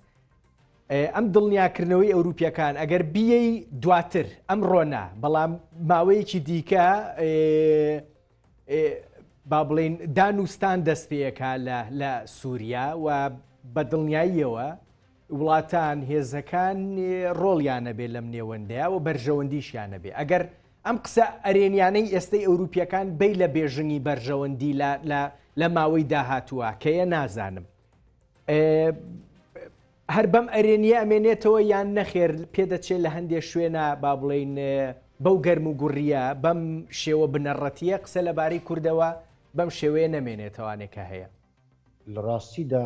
ئەم دڵنیاکردنەوەی ئەوروپیەکان ئەگەر بیەی دواتر ئەمڕۆ نا بەڵام ماوەیەکی دیکە با بڵین دانوستان دەست پێەکە لە سووریا و بە دڵنیاییەوە وڵاتان هێزەکان ڕۆڵیانە بێ لەم نێوەندەیە و بەرژەوەندیشیانە بێ ئەگەر ئەم قسە ئەرێنیانەی ئێستەی ئەوروپیەکان بی لە بێژنگی بەرژەوەندی لە ماوەی داهاتووە کەیە نازانم هەر بەم ئەرێنیە ئەمێنێتەوە یان نەخێر پێدەچێت لە هەندێک شوێنە با بڵین بەو گەرم و گوڕیە بەم شێوە بنەڕەتیە قسە لەبارەی کوردەوە بەم شێوەیە نەمێنێتەوانێکە هەیە. لە ڕاستیدا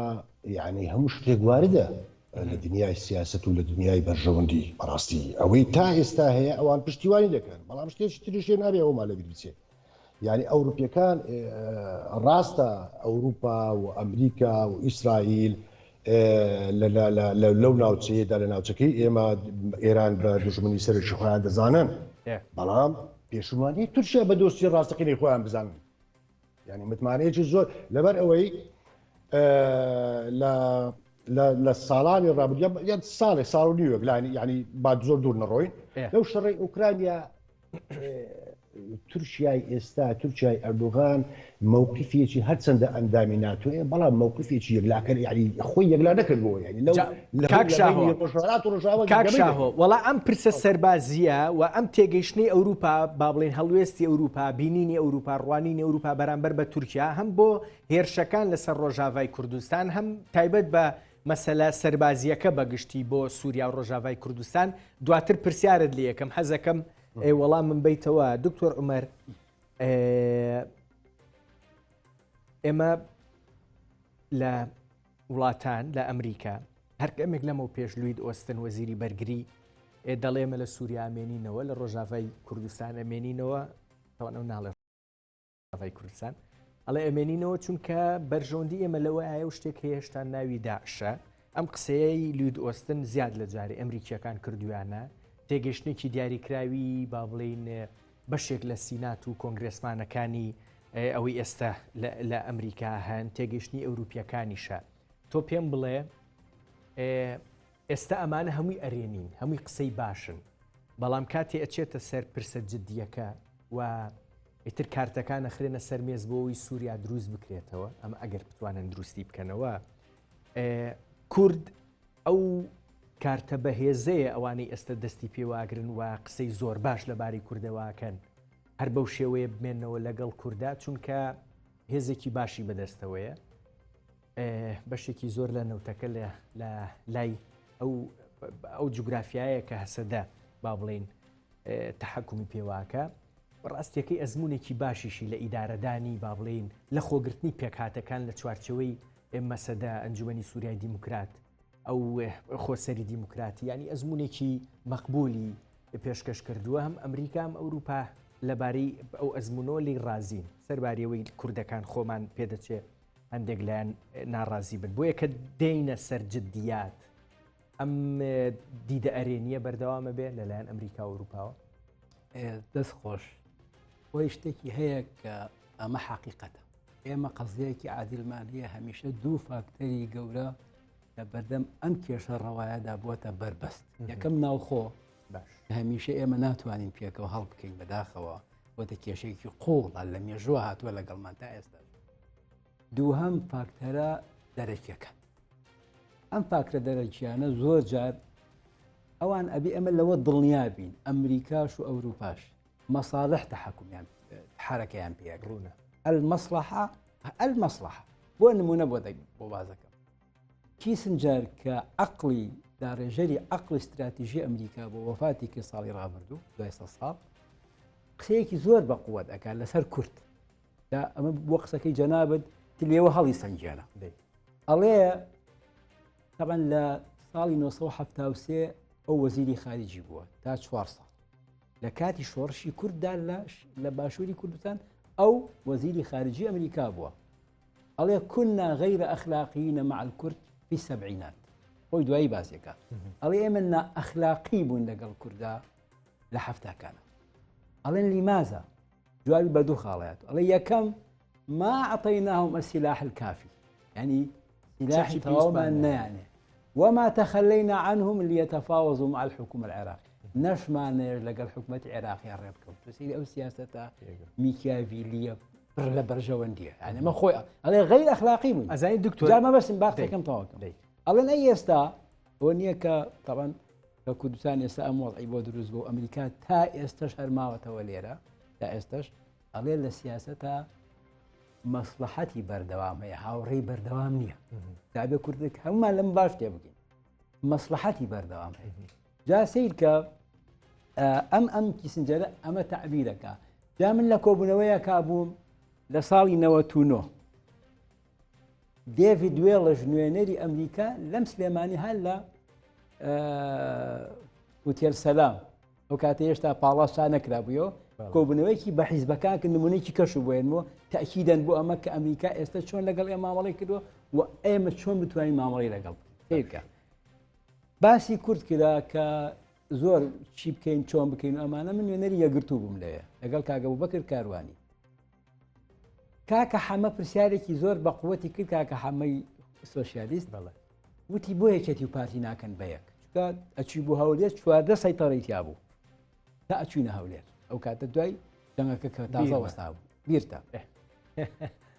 یعنی هەموو شتێک واردە لە دنیای سیاست و لە دنیای بەرژەوەندی بەڕاستی ئەوەی تا ئێستا هەیە ئەوان پشتیوانی دەکەن بەڵام شتێکی تریشێ نابێ ئەومان لەبیر بچێت یعنی ئەوروپیەکان ڕاستە ئەوروپا و ئەمریکا و ئیسرائیل لەو ناوچەیەدا لە ناوچەکەی ئێمە ئێران بە دژمنی سەرەکی خۆیان دەزانن بەڵام پێشوانی تورکیا بە دۆستی ڕاستەقینەی خۆیان بزانن یعنی متمانەیەکی زۆر لەبەر ئەوەی لە لە ساڵانی ڕابردوو یان ساڵێک ساڵ و نیوێک لانی یعنی با زۆر دوور نەڕۆین لەو شەڕی ئۆکرانیا تورکیای ئێستا تورکیای ئەردۆغان مەوقفێکی هەرچەندە ئەندامی ناتۆیە بەڵام مەوقفێکی یەکلاکەر یعنی خۆی یەکلا نەکردبووە یعنی لەو کاک شاهۆ ڕۆژهەڵات و ڕۆژاوا کاک شاهۆ وەڵا ئەم پرسە سەربازییە و ئەم تێگەیشتنەی ئەوروپا با بڵێین هەڵوێستی ئەوروپا بینینی ئەوروپا ڕوانینی ئەوروپا بەرامبەر بە تورکیا هەم بۆ هێرشەکان لەسەر ڕۆژاڤای کوردستان هەم تایبەت بە مەسەلە سەربازییەکە بە گشتی بۆ سووریا و ڕۆژاڤای کوردستان دواتر پرسیارت لێ یەکەم حەزەکەم وەڵامم بەیتەوە دکتۆر عومەر ئێمە لە وڵاتان لە ئەمریکا هەر کەمێک لەمەو پێش لوید ئۆستن وەزیری بەرگری دەڵێ ئێمە لە سووریا ئەمێنینەوە لە ڕۆژاڤای کوردستان ئەمێنینەوە تاوان ئەو ناڵێ ڕۆژاڤای کوردستان ئەڵێ ئەمێنینەوە چونکە بەرژەوەندی ئێمە لەوە ئایا و شتێک هەیە هێشتا ناوی داعشە ئەم قسەیەی لوید ئۆستن زیاد لە جارێ ئەمریکیەکان کردویانە تێگەشتنێکی دیاریکراوی با بڵین بەشێک لە سینات و کۆنگرێسمانەکانی ئەوەی ئێستا لە ئەمریکا هەن تێگەشتنی ئەوروپیەکانیشە تۆ پێم بڵێ ئێستا ئەمانە هەمووی ئەرێنین هەمووی قسەی باشن بەڵام کاتێ ئەچێتە سەر پرسە جدیەکە و ئیتر کارتەکان ئەخرێنە سەر مێز بۆ ئەوەی سووریا دروست بکرێتەوە ئەمە ئەگەر بتوانن دروستی بکەنەوە کورد ئەو کارتە بەهێزەیە ئەوانەی ئێستا دەستی پێواگرن و قسەی زۆر باش لەبارەی کوردەواکەن هەر بەو شێوەیە بمێنەوە لەگەڵ کووردا چونکە هێزێکی باشی بەدەستەوەیە بەشێکی زۆر لە نەوتەکە لە لای ئەو ئەو جوگرافیایە کە هەسەدە با بڵین تحکمی پێواکە ڕاستیەکەی ئەزمونێکی باشیشی لە ئیدارەدانی با بڵین لە خۆگرتنی پێکهاتەکان لە چوارچەوەی مەسەدە ئەنجومی سووریای دیموکرات. ئەو خۆسەری دیموکراتی ینی ئەزمونێکی مەقبولی پێشکەش کردووە هەم ئەمریکا هەم ئەوروپا لەبارەی ئەو ئەزمونەوە لی ڕازین سەرباریەوەی کوردەکان خۆمان پێدەچێ هەندێک لایەن ناڕازی بن بۆیە کە دێینە سەر جددیات ئەم دیدە ئەرێنیە بەردەوامە بێ لەلایەن ئەمریکا و ئەوروپاوە؟ دەست خۆش خۆی شتێکی هەیە کە ئەمە حەقیقەتە ئێمە قەزیەکی عادلمان هەیە هەمیشە دوو فاکتەری گەورە لە بەردەم ئەم کێشە ڕەوایەدا بووەتە بەربەست یەکەم ناوخۆ باش هەمیشە ئێمە ناتوانین پێکەوە هەڵبکەین بەداخەوە بۆتە کێشەیەکی قوڵە لە مێژووە هاتووە لەگەڵمان تا ئێستا دووهەم فاکتەرە دەرەکیەکە ئەم فاکتەرە دەرەکیانە زۆر جار ئەوان ئەبی ئەمە لەوە دڵنیا بین ئەمریکاش و ئەوروپاش مەساڵح تحکمیان حرەکەیان پێ ڕوونە المەسلحە المەسلحە بۆ نمونە بۆ دەگ بۆ بازەکەم کیسنجەر کە عقلی داڕێژەری عقلی استراتیژی ئەمریکا بۆ وەفاتی کرد ساڵی ڕابردوو دوای سە ساڵ قسەیەکی زۆر بە قووەت ئەکات لەسەر کورد دا ئەمە بۆ قسەکەی جەنابت لێوە هەڵی سەنگێنە ئەڵێ تەبەن لە ساڵی 1970 ئەو وەزیری خارجی بووە تا چوار ساڵ لە کاتی شۆڕشی کورددا لە باشووری کوردستان ئەو وەزیری خارجی ئەمریکا بووە ئەڵێ كنا غير أخلاقيين مع الكرد في السبعينات خۆی دوایی باسێکە ئەڵێ ئێمە نا ئەخلاقی بوون لەگەڵ کووردا لە هەفتاکانە ئەڵێن لماذا جوابی بە دوو خاڵات ئەڵێ یەکەم ما أعطيناهم السلاح الكافي يعني سلاح تەواومان نەیانێ وما تخلينا عنهم ليتفاوضوا مع الحكومة العراقية نەشمانەیە لەگەڵ حکوومەتی عێراقیان ڕێ بکەوت سەیری ئەو سیاستە میکیاڤیلیە پڕ لە بەرژەوەندیە یعنی ئەمە خۆی ئەڵێ غیر ئەخلاقی بووین ئەزانی دکتۆر جا مەبەستم با قسەکەم تەواو کەم ئەڵێن ئەی ئێستا ئەوە نییە کە تەبەن کە کوردستان ئێستا ئەم وەڵعی بۆ دروست بوو ئەمریکا تا ئێستش هەر ماوەتەوە لێرە تا ئێستش ئەڵێ لە سیاسەتە مەسلحەتی بەردەوام هەیە هاوڕێی بەردەوام نییە دابێ کوردێک هەمومان لەم باش تێ بگەین مەسلحەتی بەردەوام هەیە جا سیر کە ئەم ئەم کیسنجەرە ئەمە تعبیرەکە جا من لە کۆبوونەوەیەکا بووم لە ساڵی 99 دێڤید وێڵش نوێنەری ئەمریکا لەم سلێمانی هەر لە هوتێل سەلام ئەو کاتە هێشتا پاڵاس چا نەکرابوویەوە کۆبوونەوەیەکی بە حیزبەکان کە نمونەیەکی کەش و بۆێنمەوە تاکیدەن بۆ ئەمە کە ئەمریکا ئێستا چۆن لەگەڵ ئێمە مامەڵی کردووە و ئێمە چۆن بتوانین مامەڵی لەگەڵ بکەین باسی کورد کرا کە زۆر چی بکەین چۆن بکەین ئەمانە من نوێنەری یەگرتوو بووم لەوێ لەگەڵ کاگە بوو بەکر کاروانی کاکە حەمە پرسیارێکی زۆر بە قوتی کرد کاکە حەمەی سۆسیالیست بەڵێ وتی بۆ یەکێتی و پارتی ناکەن بە یەک چونکە ئەچی بۆ هەولێر 14 سەیتەڕەی تیا بوو تا ئەچوینە هەولێر ئەو کاتە دوای جەنگەکە کە تازە وەستا بوو بیرتە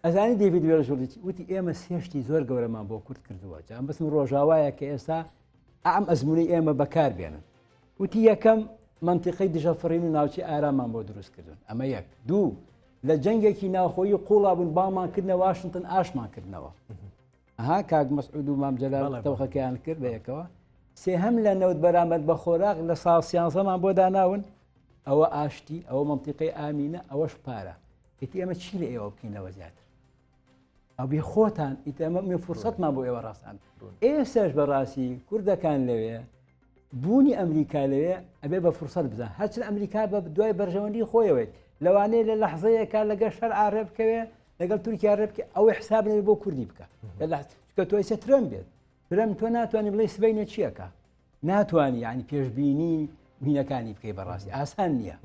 ئەزانی دەیڤید وێڵش وتی ئێمە سێشتی زۆر گەورەمان بۆ کورد کردووە جام بەسم ڕۆژاوایە کە ئێستا ئەم ئەزمونەی ئێمە بەکار بێنن وتی یەکەم منتیقەی دژە فڕین و ناوچەی ئارامان بۆ دروست کردن ئەمە یەک دوو لە جەنگێکی ناوخۆیی قوڵا بوون بامان کردنە واشنتن ئاشمان کردنەوە ها کاک مەسعود و مام جەلال تەوخەکەیان کرد بە یەکەوە سێهەم لە نەوت بەرامبەر بە خۆراک لە ساڵ سیانزەمان بۆ داناون ئەوە ئاشتی ئەوە منتیقەی ئامینە ئەوەش پارە ئیتی ئێمە چی لە ئێوە بکەینەوە زیاتر ئەو بێ خۆتان ئیتەمە من فرسەتمان بۆ ئێوە ڕاستان ئێسەش بەڕاستی کوردەکان لەوێ بوونی ئەمریکا لەوێ ئەبێ بە فرسەت بزان هەرچەند ئەمریکا بە دوای بەرژەوەندی خۆیەوەیت لەوانەیە لە لەحزەیەکە لەگەڵ شەر ئاڕێ بکەوێ لەگەڵ تورکیا ڕێ بکە ئەوەی حساب نەبێ بۆ کوردی بکە لە لەحز چونکە تۆ ئێستا ترەمپ بێت ترەمپ تۆ ناتوانانی بڵێ سبەینێ چیەکە ناتوانانی یعنی پێشبینی مینەکانی بکەی بەڕاستی ئاسان نییە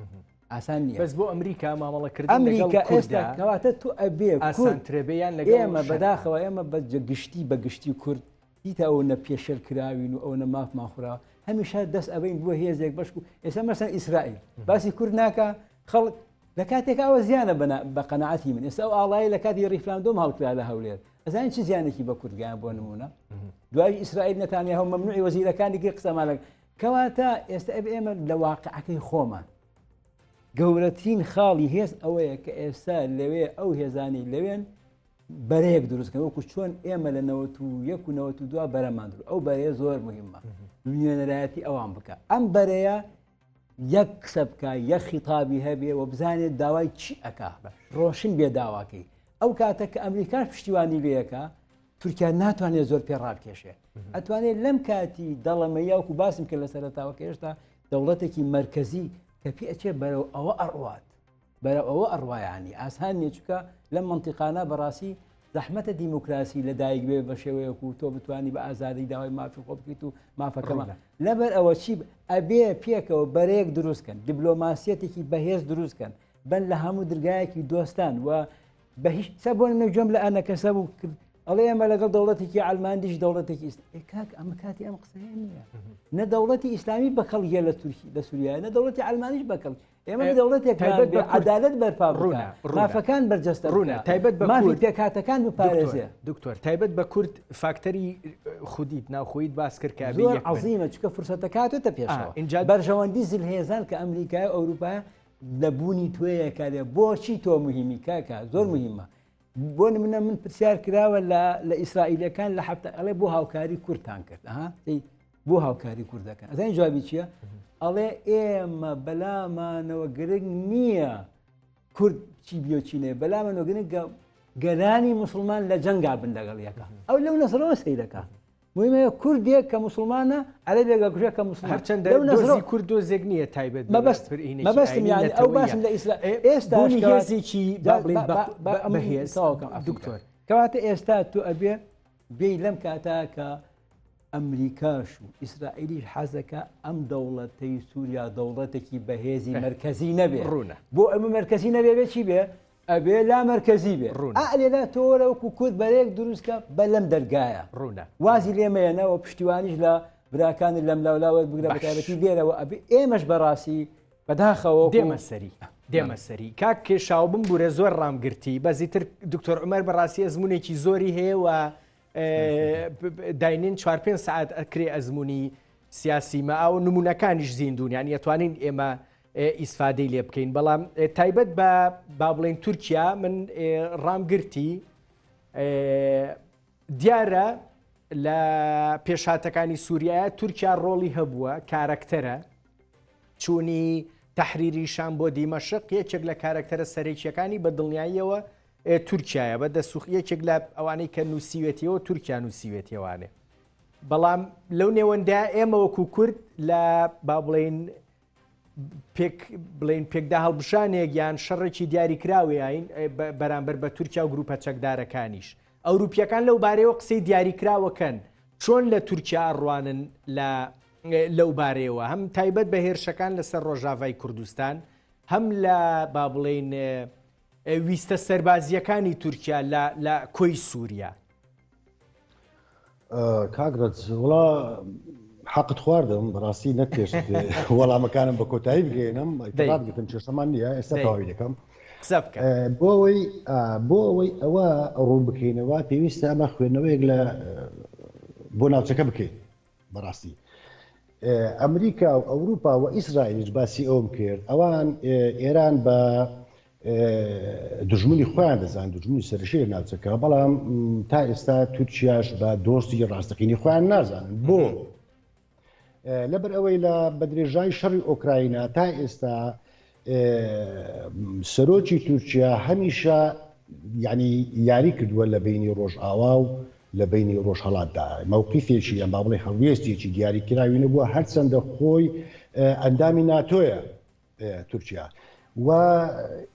ئاسان نییە بەس بۆ ئەمریکا مامەڵەکردن ئەمریکا ئێستا کەواتە تۆ ئەبێ ئاسانترێبیان لەگەڵ ئێمە بەداخەوە ئێمە بە گشتی بە گشتی کورد دیتە ئەوەنە پێشێل کراوین و ئەوەنە مافمان خوراوە هەمیشە دەست ئەبەین بۆ هێزێک بەشک و ئێستا مەسەن ئیسرائیل باسی کورد ناکە خەڵک لە کاتێک ئەوە زیانە بە قەنەعەتی من ئێستا ئەو ئاڵایی لە کاتی ڕیفراندۆم هەڵکرا لە هەولێر ئەزانین چ زیانێکی بە کوردگان بۆ نمونە دوای ئیسرائیل نەتانیاهۆ مەمنوعی وەزیرەکانی کرد قسەمانە کەواتە ئێستا ئەب ئێمە لە واقعەکەی خۆمان گەورەترین خاڵی هێز ئەوەیە کە ئێستا لەوێ ئەو هێزانی لەوێن بەرەیەک دروست کەن وەکو چۆن ئێمە لە 91 و 92 بەرەمان دروست ئەو بەرەیە زۆر مهمە نوێنەرایەتی ئەوان بکە ئەم بەرەیە یەک قسە بکە یەک خیتابی هەبێ و بزانێت داوای چی ئەکا ڕۆشن بێ داواکەی ئەو کاتە کە ئەمریکاش پشتیوانی لەکە. تورکیا ناتوانێت زۆر پێ ڕابکێشێ ئەتوانێت لەم کاتی دەڵەمەیاوکو باسم کرد لە سەرەتاوە کە هێشتا دەوڵەتێکی مەرکەزی کە پێ ئەچێ بەرەو ئەوە ئەڕوات بەرەو ئەوە ئەڕوایانی ئاسان نیە چکە لەم منتیقانە بەڕاستی زەحمەتە دیموکراسی لەدایک بێ بە شێوەیەک و تۆ بتانی بە ئازادی داوای مافی خۆ بکەیت و مافەکەمە لەبەر ئەوە چی ئەبێ پێکەوە بەرەیەک دروستکەن دیبلۆماسیەتێکی بەهێز دروستکەن بن لە هەموو درگایەکی دۆستان و بە هیچ سە بۆ نمونە گوێم لە ئەنەکەسە بوو کرد ئەڵێ ئێمە لەگەڵ دەوڵەتێکی ئەلماندیش دەوڵەتێکی ئیسلامی کاک ئەمە کاتی ئەم قسەیە نییە نە دەوڵەتی ئیسلامی بە کەڵگە لە تورکی لە سووریا نە دەوڵەتی ئەلمانیش بە کەڵک ئێمە دەوڵەتێک تایبەت بە عەدالەت بەرپا ڕوونە مافەکان بەرجەستە ڕوونە تایبەت بە مافی پێکهاتەکان بپارێزێ دکتۆر تایبەت بە کورد فاکتەری خودیت ناوخۆیت باس کرد کە زۆر عەزیمە چکە فرسەتەکاتێتە پێشەوە اینجا بەرژەوەندی زلهێزان کە ئەمریکای و ئەوروپا لە بوونی توێیە کارێ بۆچی تۆ مهمی کاکە زۆر مهمە بۆ منە من پرسیار کراوە لە لە ئیسرائیلەکان لە هەفتە ئەڵێ بۆ هاوکاری کوردتان کرد ها بۆ هاوکاری کوردەکەن ئەزانی جوابی چییە؟ ئەڵێ ئێمە بەلامانەوە گرنگ نییە کورد چی بیۆچینێ بەلامانەوە گرنگە گەلانی مسلمان لە جەنگا بن لەگەڵ یەکە ئەو لەو نەسرەوە سەیرەکە مهمە کوردێک کە مسلمانە عەرەبێک ئەکوژێ کە مسلمان هەرچەندە لەو نەزرەوە کورد دۆزێک نییە تایبەت مەبەست مەبەستم یانی ئەو باسم لە ئیسرا ئێستا بوونی هێزێکی با بڵێین بەهێز دکتۆر کەواتە ئێستا تۆ ئەبێ بێی لەم کاتە کە ئەمریکاش و ئیسرائیلیش حەزەکە ئەم دەوڵەتەی سووریا دەوڵەتێکی بەهێزی مەرکەزی نەبێ ڕوونە بۆ ئەمە مەرکەزی نەبێ بێ چی بێ ئەبێ لا مەرکەزی بێ ڕوونە. ئا لێرە تۆ وەرە وەکو کورد بەرەیەک دروستکە بە لەم دەرگایە ڕوونە. وازی لێمەیەنەوە پشتیوانیش لە براکانت لەم لاولا وەربگرە باش. بەتایبەتی لێرەوە ئەبێ ئێمەش بەڕاستی بەداخەوە وەکو دێمە سەری دێمە سەری کاک کێشاو بمبورە زۆر ڕامگرتی بەس ئیتر دکتۆر عومەر بەڕاستی ئەزمونێکی زۆری هەیە و داینین چوار پێنج سەعات ئەکرێ ئەزمموی سیاسی مە ئەو نمونەکانیش زیندون یان ئەتوانین ئێمە ئیسفادەی لێ بکەین بەڵام تایبەت بە با بڵێن تورکیا من ڕامگرتی دیارە لە پێشاتەکانی سووریایە تورکیا ڕۆڵی هەبووە کارەکتەرە چوونی تەحریری شام بۆ دیمەشق یەکێک لە کارەکتەرە سەرەکیەکانی بە دڵنیاییەوە تورکایە بە دەسوخ یەکێک لە ئەوانەی کە نووسیوێتیەوە تورکیا نووسیوێتیەوانێ بەڵام لەو نێوەندە ئێمە وەکو کورد لە با بڵین پێک بڵین پێکدا هەڵبشانێک یان شەڕێکی دیاریکراویین بەرامبەر بە تورکیا و گروپە چەکدارەکانیش ئەوروپیەکان لەو بارەیەوە قسەی دیاریکراوەکەن چۆن لە تورکیا ئەڕوانن لە لەو بارەیەوە هەم تایبەت بە هێرشەکان لەسەر ڕۆژاڤای کوردستان هەم لە با بڵین ویستە سەربازییەکانی تورکیا لە لە کۆی سووریا. کاک ڕەج وڵا حەقت خواردم بەڕاستی نەکێشت وەڵامەکانم بە کۆتایی بگەێنم ڕات گرتم کێشەمان نییە ئێستا تەواوی دەکەم قسە بکە بۆ ئەوەی بۆ ئەوەی ئەوە ڕوون بکەینەوە پێویستە ئەمە خوێندنەوەیەک لە بۆ ناوچەکە بکەین بەڕاستی ئەمریکا و ئەوروپا و ئیسرائیلیش باسی ئەوم کرد ئەوان ئێران بە دژمنی خۆیان دەزان دژمنی سەرشی لە ناوچەکە بەڵام تا ئێستا تورکیاش بە دۆستی ڕاستەقینی خۆیان نازانن بۆ لەبەر ئەوەی لە بەدرێژای شەڕی ئۆکراینا تا ئێستا سەرۆکی تورکیا هەمیشە یعنی یاری کردووە لە بینی ڕۆژئاوا و لە بینی ڕۆژهەڵاتدا مەوقیفێکی یان با بڵێ هەڵوێستێکی دیاریکراوی نەبووە هەرچەندە خۆی ئەندامی ناتۆیە تورکیا و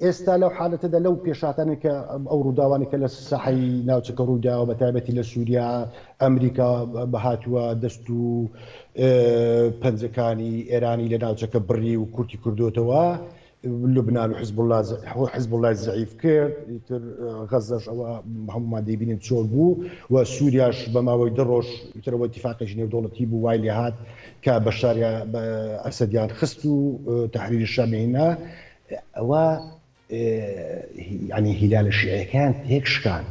ئێستا لەو حالەتەدا لەو پێشاتانە کە ئەو ڕووداوانی کە لە ساحەی ناوچەکە ڕوویداوە بە تایبەتی لە سووریا ئەمریکا بەهاتووە دەست و پەنجەکانی ئێرانی لە ناوچەکە بڕی و کورتی کردوتەوە لوبناان و حزب اللهی زعیف کرد ئیتر غەزەش ئەوە هەمومان دەیبینین چۆن بوو و سووریاش بە ماوەی دە ڕۆژ ئیترەوە اتفاقێکی نێودەوڵەتی بوو وای لێهات کە بەشاریا ئەسەدیان خست و تحریر شامی هینا ئەوە یعنی هیلالە شیعەکان تێک شکان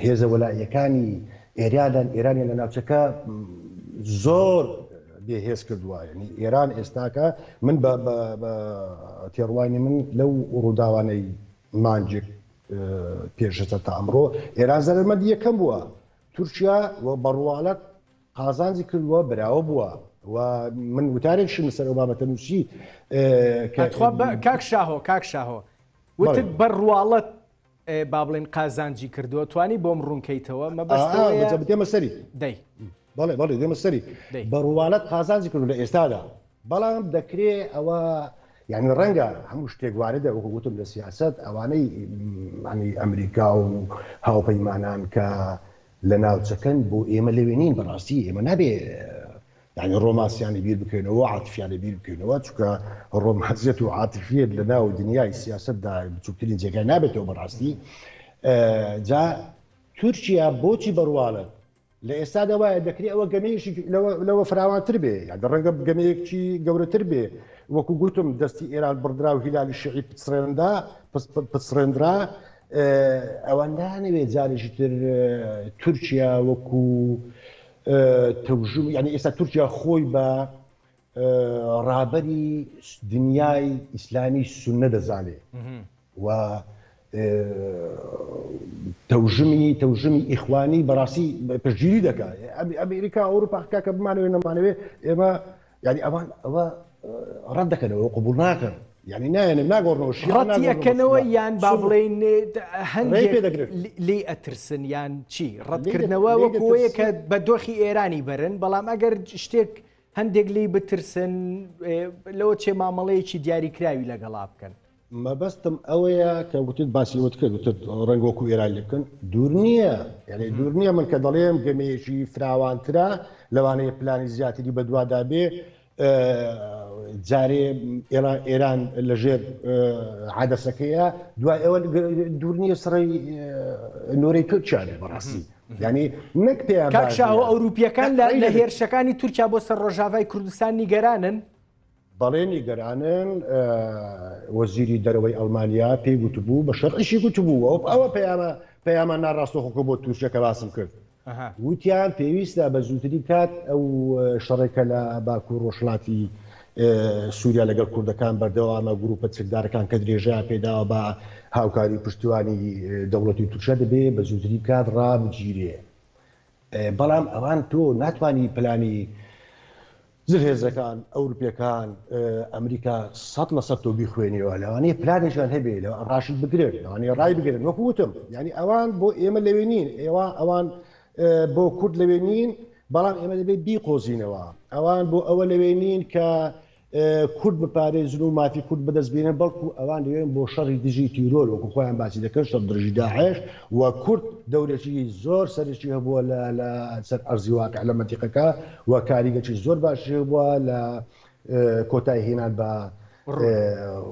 هێزە وەلائیەکانی ئێرانیان ئێرانیان لە ناوچەکە زۆر بێهێز کردووە یعنی ئێران ئێستاکە من بە تێڕوانی من لەو ڕووداوانەی مانگێک پێشتە تا ئەمڕۆ ئێران زەرمەندی یەکەم بووە تورکیا و بەڕواڵەت قازانجی کردووە براوە بووە و من وتارێکشم لەسەر ئەو بابەتە نووسی کاک شاهۆ کاک شاهۆ وتت بەڕواڵەت. با بڵێن قازانجی کردووە توانی بۆم ڕوونکەیتەوە مەبەست دێمە سەری دەی بەڵێ بەڵێ دێمە سەری بە ڕوانەت قازانجی کردو لە ئێستادا بەڵام دەکرێ ئەوە یعنی ڕەنگە هەموو شتێک واردە وەکو گوتم لە سیاست ئەوانەی ینی ئەمریکا و هاوپەیمانان کە لە ناوچەکەن بۆ ئێمە لەوێ نین بەڕاستی ئێمە نابێ یعنی ڕۆمانسیانە بیر بکەینەوە عاتفیانە بیر بکەینەوە چونکە ڕۆمانسیەت و عاتفیەت لە ناو دنیای سیاستدا بچووکترین جێگای نابێتەوە بەڕاستی جا تورکیا بۆچی بەڕواڵەت لە ئێستادا وایە دەکرێت ئەوە گەمەیەکی لەوە فراوانتر بێ یان ڕەنگە گەمەیەکی گەورەتر بێ وەکو گوتم دەستی ئێران بڕدرا و هیلالی شیعی پچڕێندا پچڕێنرا ئەوان نانەوێت جارێکی تر تورکیا وەکو تەوژم یعنی ئێستا تورکیا خۆی بە ڕابەری دنیای ئیسلامی سوننە دەزانێ و تەوژمی تەوژمی ئیخوانی بەڕاستی پشتگیری دەکا ئەمریکا ئەوروپا کاکە بمانەوێ نەمانەوێ ئێمە یعنی ئەوان ئەوە ڕەت دەکەنەوە قبول ناکەن یعنی نایەنە ناگۆڕنەوە ڕەتیەکەنەوە یان با بڵێین هەندێک لێی ئەترسن یان چی ڕەتکردنەوە وەکوەیە کە بە دۆخی ئێرانی بەرن بەڵام ئەگەر شتێک هەندێک لێی بترسن لەوە چێ مامەڵەیەکی دیاریکراوی لەگەڵا بکەن. مەبەستم ئەوەیە کە وتت باسی ئەوەت کرد وتت ڕەنگە وەکو ئێران لێ بکەن دوور نییە یعنی دوور نییە من کە دەڵێم گەمەیەکی فراوانترە لەوانەیە پلانی زیاتری بەدوادا بێ جارێ ئێران لەژێر عادەسەکەیە دوای ئەوە دوور نییە سڕی نۆرەی تورکیا بێ بەڕاستی یعنی نەک پێیان کاک شاهۆ ئەوروپیەکان لە هێرشەکانی تورکیا بۆ سەر ڕۆژاڤای کوردستان نیگەرانن؟ بەڵێ نیگەرانن، وەزیری دەرەوەی ئەڵمانیا پێی گوتبوو، بە شەرعیشی گوتبوو، ئەوە پەیامە پەیامە ناڕاستەوخۆکە بۆ تورکیا کە باسم کرد. وتیان پێویستە بە زووترین کات ئەو شەڕێک کە لە باکوور ڕۆژهەڵاتی سووریا لەگەڵ کوردەکان بەردەوامە، گرووپە چەکدارەکان کە درێژەیان پێداوە بە هاوکاری و پشتیوانی دەوڵەتی تورکیا دەبێ بە زووترین کات ڕابگیرێ. بەڵام ئەوان تۆ ناتوانی پلانی زلهێزەکان، ئەوروپیەکان، ئەمریکا 100% تۆ بیخوێنیەوە، لەوانەیە پلانێکیان هەبێ لە ڕاشت بگرن، لەوانەیە ڕای بگرن. وەکو وتم یعنی ئەوان بۆ ئێمە لەوێ نین، ئێوە ئەوان بۆ کورد لەوێ نین، بەڵام ئێمە دەبێت بیقۆزینەوە. ئەوان بۆ ئەوە لەوێ نین کە کورد بپارێزن و مافی کورد بەدەست بێنن، بەڵکو ئەوان لەوێن بۆ شەڕی دژی تیرۆر، وەکو خۆیان باسی دەکەن شەڕ دژی داعش و کورد دەورێکی زۆر سەرەکی هەبووە لە لە سەر ئەرزی واقع لە مەنتیقەکە و کاریگەکی زۆر باشی هەبووە لە کۆتایی هێنان بە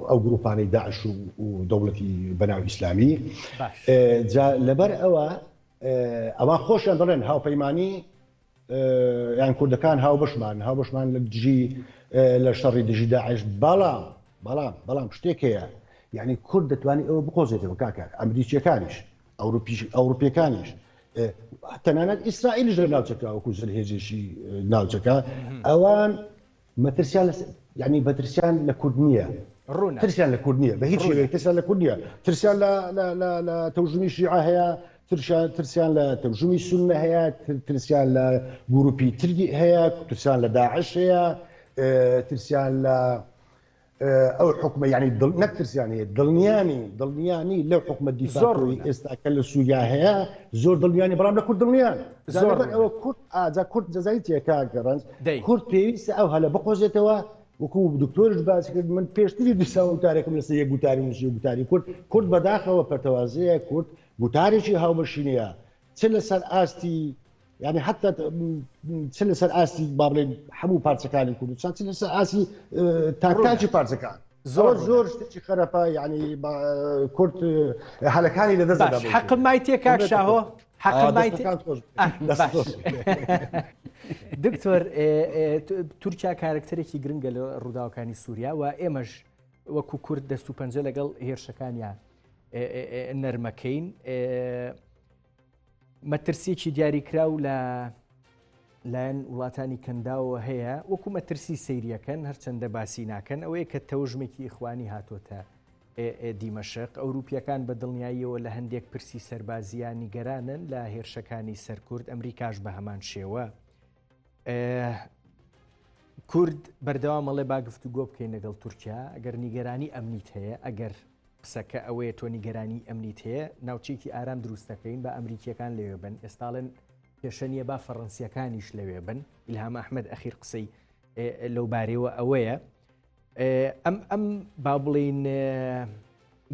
ئەو گروپانەی داعش و دەوڵەتی بەناو ئیسلامی. جا لەبەر ئەوە ئەوان خۆشیان دەڵێن هاوپەیمانی یان کوردەکان هاوبەشمان هاوبەشمان لە دژی لە شەڕی دژی داعش بەڵام بەڵام بەڵام شتێک هەیە یعنی کورد دەتوانێت ئەوە بقۆزێتەوە کاکە ئەمریکیەکانیش ئەوروپیش ئەوروپیەکانیش تەنانەت ئیسرائیلش لە ناوچەکە وەکو زلهێزێکی ناوچەکە ئەوان مەترسیان لەسەر یانی مەترسیان لە کورد نییە ڕوونە. ترسیان لە کورد نییە بە هیچ ڕوونە. شێوەیەک ترسیان لە کورد نییە ترسیان لە لە لە لە تەوژمی شیعە هەیە ترسیان ترسیان لە تەوژمی سوننە هەیە ترسیان لە گروپی تری هەیە ترسیان لە داعش هەیە ترسیان لە ئەو حکومە یعنی دڵ نەک ترسیان هەیە دڵنیانی دڵنیانی لەو حکومە زۆر دیفاکتۆی ڕوونە. ئێستا کە لە سووریا هەیە زۆر دڵنیانی بەڵام لە کورد دڵنیان جا زۆر لەبەر ڕوونە. ئەوە کورد ئاجا کورد جەزای تێ کاک ڕەنج دەی. کورد پێویستە ئەو هەلە بقۆزێتەوە وەکو دکتۆرش باسی کرد من پێشتری دوسا وتارێکم لەسەر یەک گوتاری نووسی گوتاری کورد کورد بەداخەوە پەرتەوازەیە کورد گوتارێکی هاوبەشی نییە چ لەسەر ئاستی یعنی حتی چ لەسەر ئاستی با بڵێن هەموو پارچەکانی کوردستان چ لەسەر ئاستی تاکتاکی پارچەکان زۆر زۆر شتێکی خەرەپە یعنی کورد هەلەکانی لە دەست باش حەقم مای تێ کاک شاهۆ حەقم مای تێ دکتۆر تورکیا کارکتەرێکی گرنگە لە ڕووداوەکانی سووریا و ئێمەش وەکو کورد دەست و پەنجە لەگەڵ هێرشەکانیان نەرمەکەین مەترسیەکی دیاریکراو لە لایەن وڵاتانی کەنداوەوە هەیە وەکو مەترسی سەیریەکەن هەرچەندە باسی ناکەن ئەوەیە کە تەوژمێکی ئیخوانی هاتۆتە دیمەشق ئەوروپیەکان بە دڵنیاییەوە لە هەندێک پرسی سەربازیان نیگەرانن لە هێرشەکانی سەرکورد ئەمریکاش بە هەمان شێوە کورد بەردەوام ئەڵێ با گفتوگۆ بکەین لەگەڵ تورکیا ئەگەر نیگەرانی ئەمنیت هەیە ئەگەر. قسەکە ئەوەیە تۆ نیگەرانی ئەمنیت هەیە ناوچێکی ئارام دروست دەکەین با ئەمریکیەکان لەوێ بن ئێستاڵێن کێشە نییە با فەڕەنسیەکانیش لەوێ بن ئیلهام ئەحمد ئەخیر قسەی لەو بارەوە ئەوەیە ئەم ئەم با بڵین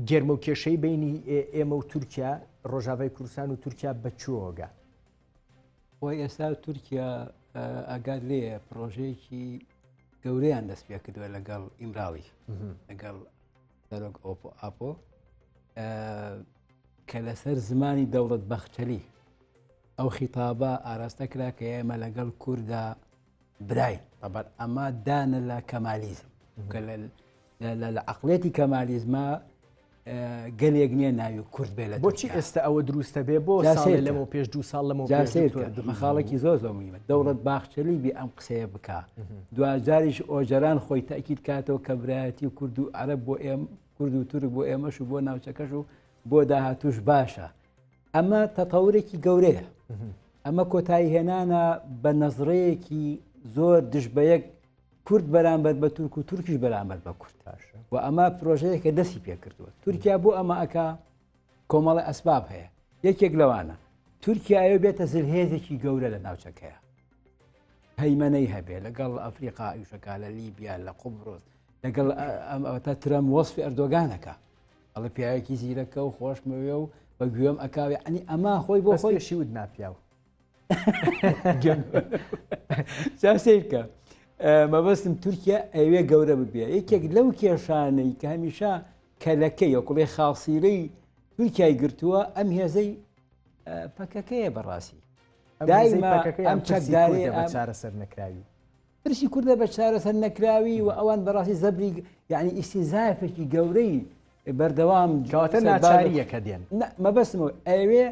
گەرمە و کێشەی بینی ئێمە و تورکیا ڕۆژاوای کوردستان و تورکیا بەچۆگە خۆی ئێستا تورکیا ئاگات لێ پرۆژەیەکی گەورەیان دەست پێ کردووە لەگەڵ ئیمراڵی لەگەڵ سەرۆک ئۆپۆ ئاپۆ کە لەسەر زمانی دەوڵەت بەخچەلی ئەو خیتابە ئاراستە کرا کە ئێمە لەگەڵ کووردا براین طبعا ئەمە دانە لە کەمالیزم کە لە عقلێتی کەمالیزمە گەلێک نییە ناوی کورد بێ لە بۆچی ئێستا ئەوە دروستە بێ بۆ لەمە پێش دو ساڵ لەمە خاڵێکی زۆر زۆر مهمە دەوڵەت باخچەلی بێ ئەم قسەیە بکە دواجاریش ئۆجەران خۆی تاکیید کاتەوە کە برایەتی و کورد و عەرب بۆ ئێم کورد و تورک بۆ ئێمەش و بۆ ناوچەکەش و بۆ داهاتوش باشە ئەمە تەتەورێکی گەورەیە ئەمە کۆتایی هێنانە بە نەزڕەیەکی زۆر دژ بە یەک کورد بەرامبەر بە تورک و تورکیش بەرامبەر بە کورد و ئەمە پرۆژەیەکە دەستی پێکردووە تورکیا بۆ ئەمە ئەک کۆمەڵی ئەسباب هەیە یەکێک لەوانە تورکیا ئەوێ بێتە زلهێزێکی گەورە لە ناوچەکەیە هەیمەنەی هەبێ لەگەڵ ئەفریقا ئیشەکە لە لیبیا لە قوبرۆز لەگەڵ ئەم ترەم وەصفی ئەردۆگانەکە ئەڵێ پیاوێکی زیرەکە و خۆشمەوێ و بە گوێم ئەکاوێ ئەنی ئەمە خۆی بۆ خۆی شیوت ناپیاو سیرکە مەبەستم تورکیا ئەوێ گەورە ببێ یەکێک لەو کێشانەی کە هەمیشە کەلەکەی وەکوڵێ خاڵسیرەی تورکیای گرتووە ئەم هێزەی پەکەکەیە بەڕاستی دایما ئەم چەکداری بە چارەسەر نەکراوی پرسی کوردە بە چارەسەر نەکراوی و ئەوان بەڕاستی زەبری یعنی ئیسیزافێکی گەورەی بەردەوام کەواتە ناچاریەکە دێن مەبەستم ئەوێ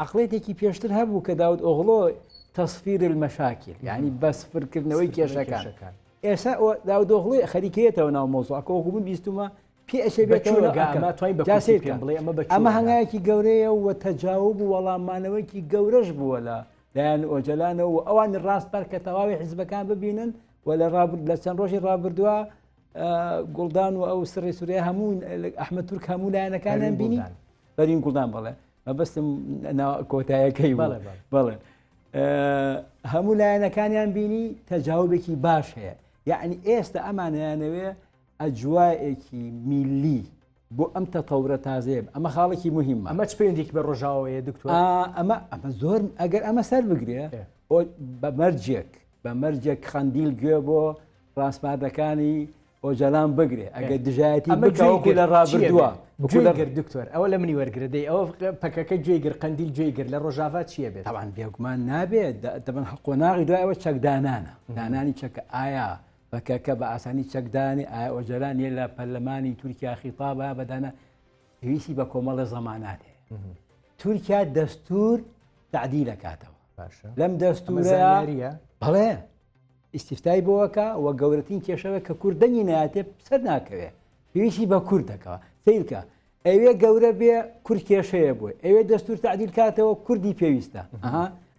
عقلێتێکی پێشتر هەبوو کە داود ئۆغلۆ تەسفیر المەشاکل یعنی بە سفرکردنەوەی کێشەکان ئێستا داود ئۆغڵی خەریکەیەتەوە ناو مۆزوعەکە وەکو من بیستومە پێ ئەچێ بێتەوە ئەمە هەنگاوێکی گەورەیە و تەجاوب و وەڵاممانەوەیکی گەورەش بووە لە لایەن ئۆجەلانەوە و ئەوانی ڕاست پەر کە تەواوی حیزبەکان ببینن و لە ڕابرد لە چەند ڕۆژی ڕابردووە گوڵدان و ئەو سڕی سووریا هەموو ئەحمە تورک هەموو لایەنەکانیان بینی بەرین گوڵدان بڵێ مەبەستم کۆتایەکەی بەڵێ هەموو لایەنەکانیان بینی تەجاوبێکی باش هەیە یعنی ئێستا ئەمانیانەوێ ئەجوایەکی میلی بۆ ئەم تەتەورە تازەیە ئەمە خاڵێکی مهمە ئەمە چ پەیوەندێکی بە ڕۆژاوەیە دکتۆر ئەمە ئەمە زۆر ئەگەر ئەمە سەر بگرێ بە مەرجێک بە مەرجێک خەندیل گوێ بۆ ڕاسپاردەکانی ئۆجالان بگرێ ئەگەر دژایەتی بکەوەکو لە ڕابردووە گوێگر دکتۆر ئەوە لە منی وەرگرە دەی ئەوە پەکەکە گوێگر قەندیل گوێگر لە ڕۆژاڤا چییە بێت تاوان بێگومان نابێت دەبن قۆناغی دوای ئەوە چەکدانانە دانانی چەکە ئایا پەکەکە بە ئاسانی چەک دانێ، ئایا ئۆجەلان یە لە پەرلەمانی تورکیا خیتابە بە دانا پێویستی بە کۆمەڵە زەمانات هەیە. تورکیا دەستور تعدیل ئەکاتەوە. لەم دەستورە بەڵێ ئیسیفتای بۆەکە و گەورەترین کێشەوە کە کورد دەنگی ناتێ سەر ناکەوێ پێویستی بە کورد دەکەوە سیرکە ئەوێ گەورە بێ کورد کێشەیە بۆی ئەوێ دەستور تعدیل کاتەوە کوردی پێویستە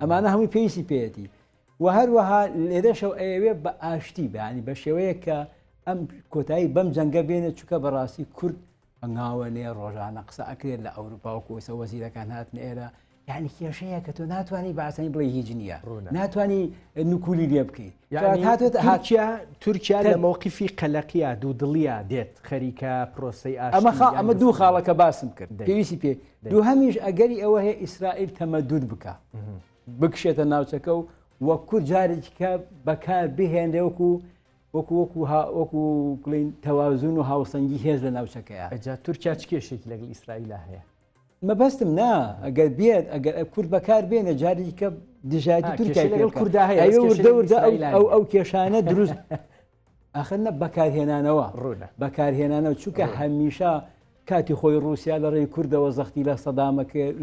ئەمانە هەمووی پێویستی پێیەتی و هەروەها لێرەشەوە ئەیەوێ بە ئاشتی بەیانی بە شێوەیەک کە ئەم کۆتایی بەم جەنگە بێنێت چونکە بەڕاستی کورد هەنگاوە نێ ڕۆژانە قسە ئەکرێت لە ئەوروپا و کۆسە وەزیرەکان هاتن ئێرە یعنی کێشەیە کە تۆ ناتوانانی بە ئاسانی بڵێ هیچ نییە ناتوانانی نکولی لێ بکەیت تورکیا تورکیا لە مۆقیفی قەلەقیە دوودڵیە دێت خەریکە پرۆسی ئەمە خا ئەمە دوو خاڵەکە باسم کرد پێویستی پێ دوو هەمیش ئەگەری ئەوە هەیە ئیسرائیل تەمەدود بکە بکشێتە ناوچەکە و وەک کورد جارێکی کە بەکار بهێنرێ وەکو وەکو وەکو وەکو بڵین تەوازون و هاوسەنگی هێز لە ناوچەکەیە ئەجا تورکیا چ کێشێکی لەگەڵ ئیسرائیلا هەیە؟ مەبەستم نا ئەگەر بێت ئەگەر کورد بەکار بێنە جارێکی کە دژایەتی تورکیا لەگەڵ کوردا هەیە وردە وردە ئەو ئەو کێشانە دروست ئاخر نە بەکارهێنانەوە ڕوونە بەکارهێنانەوە چونکە هەمیشە کاتی خۆی رووسیا لە ڕێی کوردەوە زەختی لە سەدامە کرد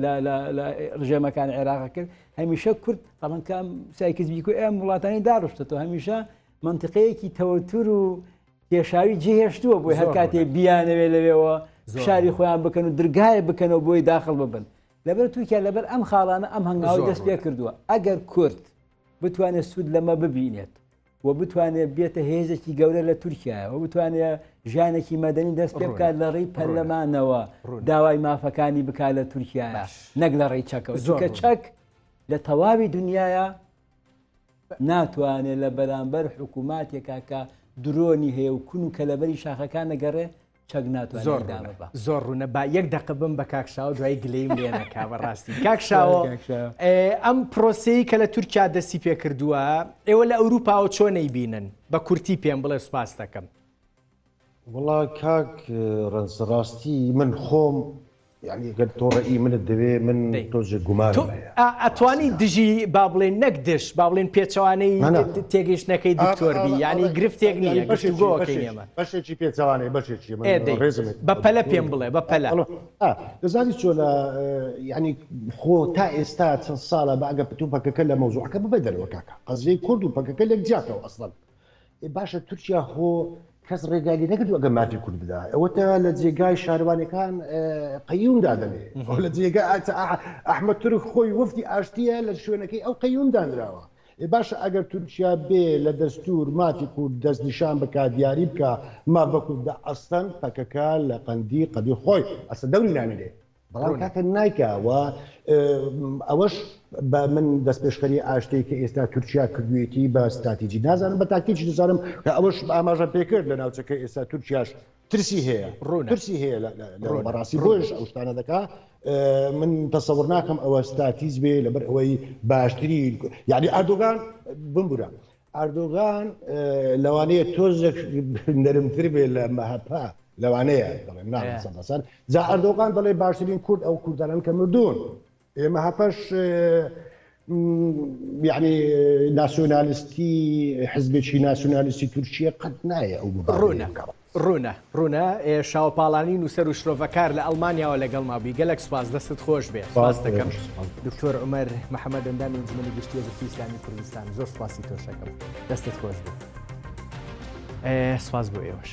لە ڕژێمەکان عێراق کرد هەمیشە کورد تەڵەنکام سایکس بیکو ئەم وڵاتانی داڕشتەوە هەمیشە منطقەیەکی تەوەتر و کێشاوی جێهێشتووە بۆی هەر کاتێ بیانەوێ لەوێەوە فشاری خۆیان بکەن و درگای بکەنەوە بۆی داخل ببن لەبەر تورکیا لەبەر ئەم خاڵانە ئەم هەنگاوی دەست پێ کردووە ئەگەر کورد بتوانێت سوود لەمە ببینێت. و بتوانێت بێتە هێزێکی گەورە لە تورکیا و بتوانێت ژیانێکی مەدەنی دەست پێ بکات لە ڕێی پەرلەمانەوە داوای مافەکانی بکات لە تورکیا نەک لە ڕێی چەکەوە زۆر چەک لە تەواوی دنیاە ناتوانێت لە بەرامبەر حکووماتێکا کە درۆنی هەیە و کون و کەلەبەری شاخەکان نەگەڕێ چەک ناتوانێت زۆر ئیدامە بە. زۆر ڕوونە با یەک دەقە بم بە کاک شاوە دوایی گلەییم لێ نەکا بەڕاستی کاک شاوە کاک شاوە. ئەم پرۆسەی کە لە تورکیا دەستی پێ کردووە ئێوە لە ئەوروپاوە چۆن نەیبینن بە کورتی پێم بڵێ سوپاس دەکەم. وەڵا کاک ڕەنج ڕاستی من خۆم یانی گەر تۆ ڕەئی منت دەوێ من تۆزێک گومانم هەیە. ئەتوانی دژی با بڵێن نەک دژ با بڵێن پێچەوانەی تێگەیشتنەکەی دکتۆر بی یانی گرفتێک نییە گفتوگۆکەی ئێمە. بەشێکی پێچەوانەی بەشێکی من ڕێزم بە پەلە پێم بڵێ بە پەلە. دەزانی چۆنە یانی خۆ تا ئێستا چەند ساڵە بە ئەگە پتو پەکەکە لە مەوزوعەکە ببە دەرەوە کاکە قەزیەی کورد و پەکەکە لێک جیاکەوە ئەسڵەن ئێ باشە تورکیا خۆ کەس ڕێگای لێ نەکردووە ئەگەر مافی کورد بدا ئەوەتە لە جێگای شارەوانیەکان قەیوم دادەنێ ئەو لە جێگا ئەحمەد تورک خۆی وەفدی ئاشتیە لە شوێنەکەی ئەو قەیوم دانراوە ئێ باشە ئەگەر تورکیا بێ لە دەستور مافی کورد دەستنیشان بکا دیاری بکا ماف بە کورد بدا ئەسڵەن پەکەکە لە قەندی قەدی خۆی ئەسڵەن دەوری نامێنێ بەڵام کاکە نایکا و ئەوەش بە من دەستپێشخەری ئاشتی کە ئێستا تورکیا کردوێتی بە ستراتیجی نازانم بە تاکتیکی دەزانم کە ئەوەش ئاماژە پێکرد لە ناوچەکە ئێستا تورکیاش ترسی هەیە ترسی هەیە بەڕاستی بۆش ئەو شتانە دەکا من تەسەور ناکەم ئەوە ستراتیج بێ لەبەر ئەوەی باشتری یعنی ئەردۆگان بمبورە ئەردۆغان لەوانەیە تۆزێک نەرمتر بێ لە مەهەپە لەوانەیە دەڵێم ناڵێم سەد لەسەد جا ئەردۆغان دەڵێ باشترین کورد ئەو کوردانن کە مردوون ئێ مەهەپەش یعنی ناسیۆنالیستی حزبێکی ناسیۆنالیستی تورکیە قەت نایە ئەو ڕوونە ڕوونە ڕوونە شاوە پاڵانی نووسەر و شرۆڤەکار لە ئەڵمانیاوە لەگەڵما بووی گەلەک سوپاس دەستت خۆش بێ سوپاس دەکەم دکتۆر عومەر محەمەد ئەندامی ئەنجومەنی گشتی یەکگرتووی ئیسلامی کوردستان زۆر سوپاسی تۆش ئەکەم دەستت خۆش بێ سوپاس بۆ ئێوەش.